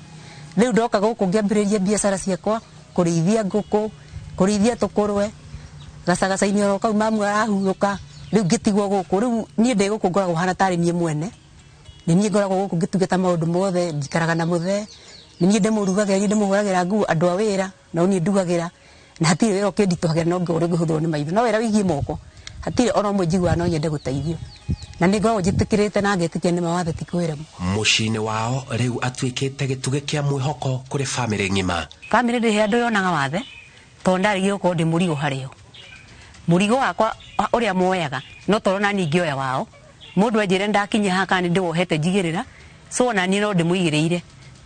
Rĩu ndoka gũkũ ngĩambĩrĩria biacara ciakwa, kũrĩithia ngũkũ, kũrĩithia tũkũrwe, gacagaca-inĩ oro kau mamu arahurũka. Rĩu ngĩtigwo gũkũ. Rĩu niĩ ndĩ gũkũ ngoragwo hana tarĩ niĩ mwene, nĩ niĩ ngoragwo gũkũ ngĩtungata maũndũ mothe, njikaraga na mũthee, nĩ niĩ ndĩmũrugagĩra, niĩ ndĩmũhũragĩra nguo, andũ a wĩra nao niĩ ndugagĩra, na hatirĩ wĩra ũkĩnditũhagĩra no ũrĩa ũngĩhũthĩrwo nĩ maitho, no wĩra wĩgiĩ moko hatirĩ ona ũmwe njiguaga no nyende gũteithio, na nĩ ngoragwo njĩtĩkĩrĩte na ngetĩkia nĩ mawathe ti kwĩremwo.
Mũciĩ-inĩ wao rĩu atuĩkĩte gĩtugĩ kĩa mwĩhoko kũrĩ bamĩrĩ ng'ima.
Bamĩrĩ ndĩrĩ handũ yonaga wathe, tondũ ndarĩgire gũkorwo ndĩ mũrigo harĩo. Mũrigo wakwa ũrĩa moyaga no toro na niĩ ingĩoya wao, mũndũ anjĩre ndakinya haha kana nĩ ndĩwohete njigĩrĩra, so ona niĩ no ndĩmũigĩrĩire.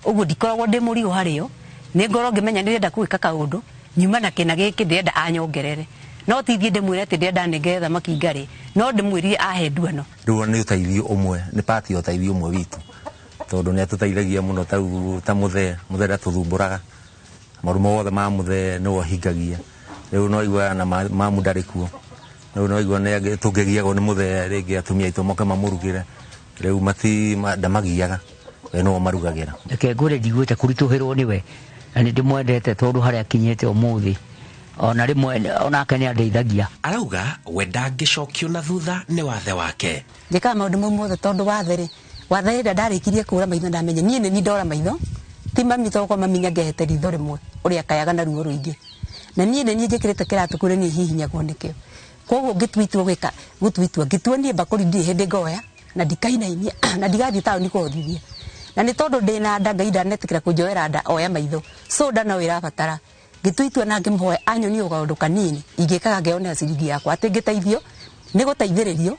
Ũguo ndikoragwo ndĩ mũrigo harĩo, nĩ ngorwo ngĩmenya ndĩrenda gwĩka kaũndũ, nyuma na kĩna gĩkĩ ndĩrenda anyongerere, no ti thiĩ ndĩmwĩre atĩ ndĩrenda nengere thamaki ngarĩ, no ndĩmwĩrire ahe nduano.
Rĩu nĩ ũteithio ũmwe, nĩ part ya ũteithio ũmwe witũ, tondũ nĩ atũteithagia mũno. Tarĩu ta mũthee, mũthee ndatũthumbũraga, maũndũ mothe ma mũthee nĩwe ũhingagia. Rĩu no aiguaga na mamu ndarĩ kuo, rĩu no aigua tũngĩgiagwo nĩ mũthee rĩngĩ atumia aitũ moke mamũrugĩre, rĩu mati ndamagiaga, we nĩwe ũmarugagĩra.
Reke ngwĩre, ndiguĩte kũritũhĩrwo nĩwe, na nĩ ndĩmwendete tondũ harĩa akinyĩte ũmũthĩ, ona rĩmwe onake nĩ andeithagia.
Arauga we ndangĩcokio na thutha nĩ wathe wake.
Njĩkaga maũndũ mau mothe tondũ wathe rĩ, wathe rĩrĩa ndarĩkirie kũra maitho, ndamenya niĩ nĩ niĩ ndora maitho, ti mami, tondũ kwa mami nĩangĩahete ritho rĩmwe ũrĩa akayaga na ruo rũingĩ, na niĩ nĩ niĩ njĩkĩrĩte kĩratũ kũrĩ niĩ hihinyagwo nĩkĩo. Koguo ngĩtua itua gwĩka gũtua itua, ngĩtua niĩ mbakũri ndirĩ hĩndĩ ngoya na ndikainainia na ndigathiĩ taũni kũhothithia, na nĩ tondũ ndĩna nda, Ngai ndanetĩkĩra kũnjoera nda oya maitho, so nda no ĩrabatara. Ngĩtua itua na ngĩmũhoya anyonie o kaũndũ kanini ingĩkaga ngeyonera ciringi yakwa, atĩ ngĩteithio nĩ gũteithĩrĩrio,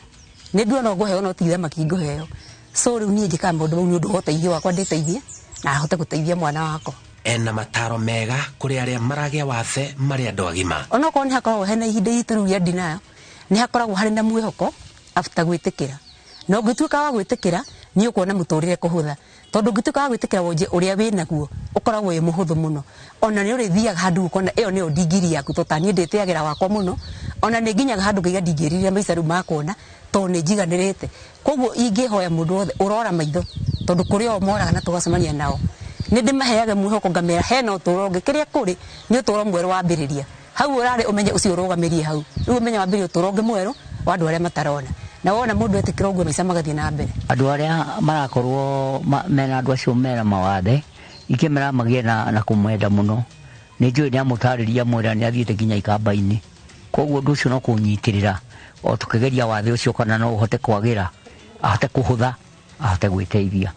nĩ nduona ngũheo no ti thamaki ngũheo. So rĩu niĩ njĩkaga maũndũ mau nĩ ũndũ wa ũteithio wakwa, ndĩteithie na ahote gũteithia mwana wakwa.
Ena mataro mega kũrĩ arĩa maragĩa wathe marĩ andũ agima.
Onokorwo nĩ hakoragwo hena ihinda iritũ rĩu rĩa denial, nĩ hakoragwo harĩ na mwĩhoko after gwĩtĩkĩra, na ũngĩtuĩka wa gwĩtĩkĩra nĩ ũkuona mũtũrĩre kũhũtha, tondũ ũngĩtuĩka wa gwĩtĩkĩra wonje ũrĩa wĩnaguo ũkoragwo wĩ mũhũthũ mũno. Ona nĩ ũrĩthiaga handũ ũkona ĩyo nĩyo ndigiri yaku, to ta niĩ ndĩtĩagĩra wakwa mũno, ona nĩ nginyaga handũ ngaiga ndingĩririra maica rĩu makuona, tondũ nĩ njiganĩrĩte. Koguo ingĩhoya mũndũ wothe ũrora maitho, tondũ kũrĩ o moraga na tũgacemania nao, nĩ ndĩmaheaga mwĩhoko ngamera hena ũtũũro ũngĩ, kĩrĩa kũrĩ nĩ ũtũũro mwerũ wambĩrĩria hau ũrarĩ, ũmenye ũcio ũrũgamĩrie hau rĩu, ũmenye wambĩrĩria ũtũũro ũngĩ mwerũ wa andũ arĩa matarona, na wona mũndũ etĩkĩra ũguo maica magathiĩ na mbere.
Andũ arĩa marakorwo mena andũ acio mena mawathe, ingĩmera magĩe na kũmwenda mũno. Nĩ njũĩ nĩ amũtarĩria mwĩra nĩ athiĩte nginya ikamba-inĩ, koguo ũndũ ũcio no kũnyitĩrĩra o tũkĩgeria wathe ũcio, kana no ũhote kwagĩra, ahote kũhũtha, ahote gwĩteithia.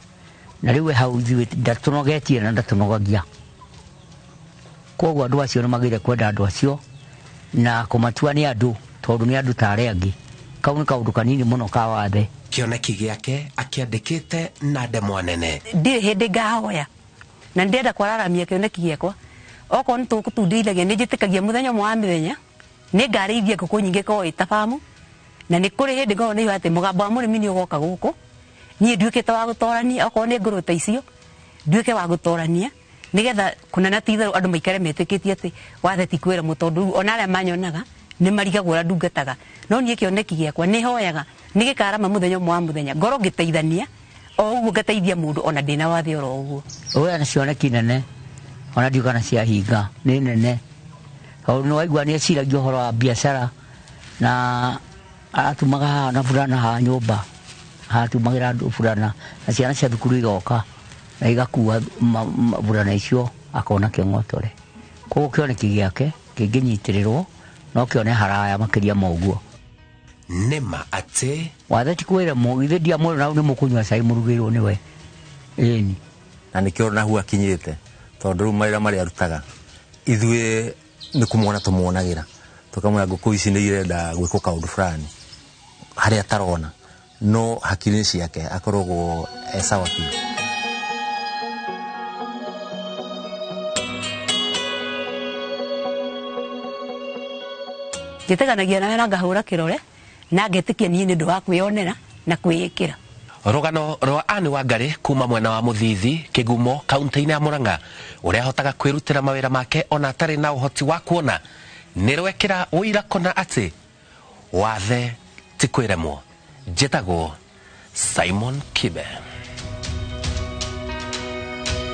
Na rĩu we hau ithuĩ ndatũnogetie na ndatũnogagia. Koguo andũ acio nĩ magĩrĩire kwenda andũ acio na kũmatua nĩ andũ, tondũ nĩ andũ ta arĩa angĩ. Kau nĩ kaũndũ kanini mũno ka wathe.
Kĩoneki gĩake akĩandĩkĩte na ndemwa nene.
Ndirĩ hĩndĩ ngahoya na ndĩrenda kwararamia kĩoneki gĩakwa, okorwo nĩ tũgũtundĩithagia, nĩ njĩtĩkagia mũthenya ũmwe wa mĩthenya nĩ ngarĩithia ngũkũ nyingĩ korwo ĩ ta bamu, na nĩ kũrĩ hĩndĩ ngorwo nĩ atĩ mũgambo wa mũrĩmi nĩ ũgoka gũkũ, niĩ nduĩkĩte wa gũtorania, okorwo nĩ ngũrũwe ta icio nduĩke wa gũtorania, nĩgetha kũnana ti itherũ andũ maikare metĩkĩtie atĩ wathe ti kwĩremwo, tondũ rĩu ona arĩa manyonaga nĩ marigagwo ũrĩa ndungataga. No niĩ kĩoneki gĩakwa nĩ hoyaga nĩ gĩkarama mũthenya ũmwe wa mũthenya, ngorwo ngĩteithania o ũguo, ngateithia mũndũ ona ndĩna wathe oro ũguo.
Ũyũ na cioneki nene, ona ndiũ kana ciahinga, nĩ nene. Tondũ nĩ waigua nĩ eciragia ũhoro wa biacara na aratumaga haha na burana haha nyũmba aratumagĩra andũ burana na ciana cia thukuru igoka na igakua burana icio akona kĩng'otore. Koguo kĩoneki gĩake kĩngĩnyitĩrĩrwo no kĩone haraya makĩria ma ũguo.
Nĩma atĩ
wathe ti kwĩremwo ithe ndiamwĩra nau nĩ mũkũnyua cai mũrugĩirwo nĩwe ĩni.
Na nĩkĩo nahu akinyĩte tondũ rĩu mawĩra marĩa arutaga ithuĩ nĩ kũmuona tũmuonagĩra tũkamwĩra ngũkũ ici nĩ irenda gwĩkwo kaũndũ fulani harĩa atarona no hakiri-inĩ ciake akoragwo e sawa biũ.
Njĩtĩkanagia nawe na ngahũra kĩrore na ngetĩkia niĩ nĩ ũndũ wa kwĩyonera na kwĩĩkĩra.
Rũgano rwa Anne Wangari kuma mwena wa Mũthithi Kĩgumo kaunti-inĩ ya Murang'a ũrĩa ahotaga kwĩrutĩra mawĩra make ona atarĩ na ũhoti wa kuona nĩ rwekĩra ũira kũna atĩ wathe ti kwĩremwo. Njĩtagwo Simon Kibe.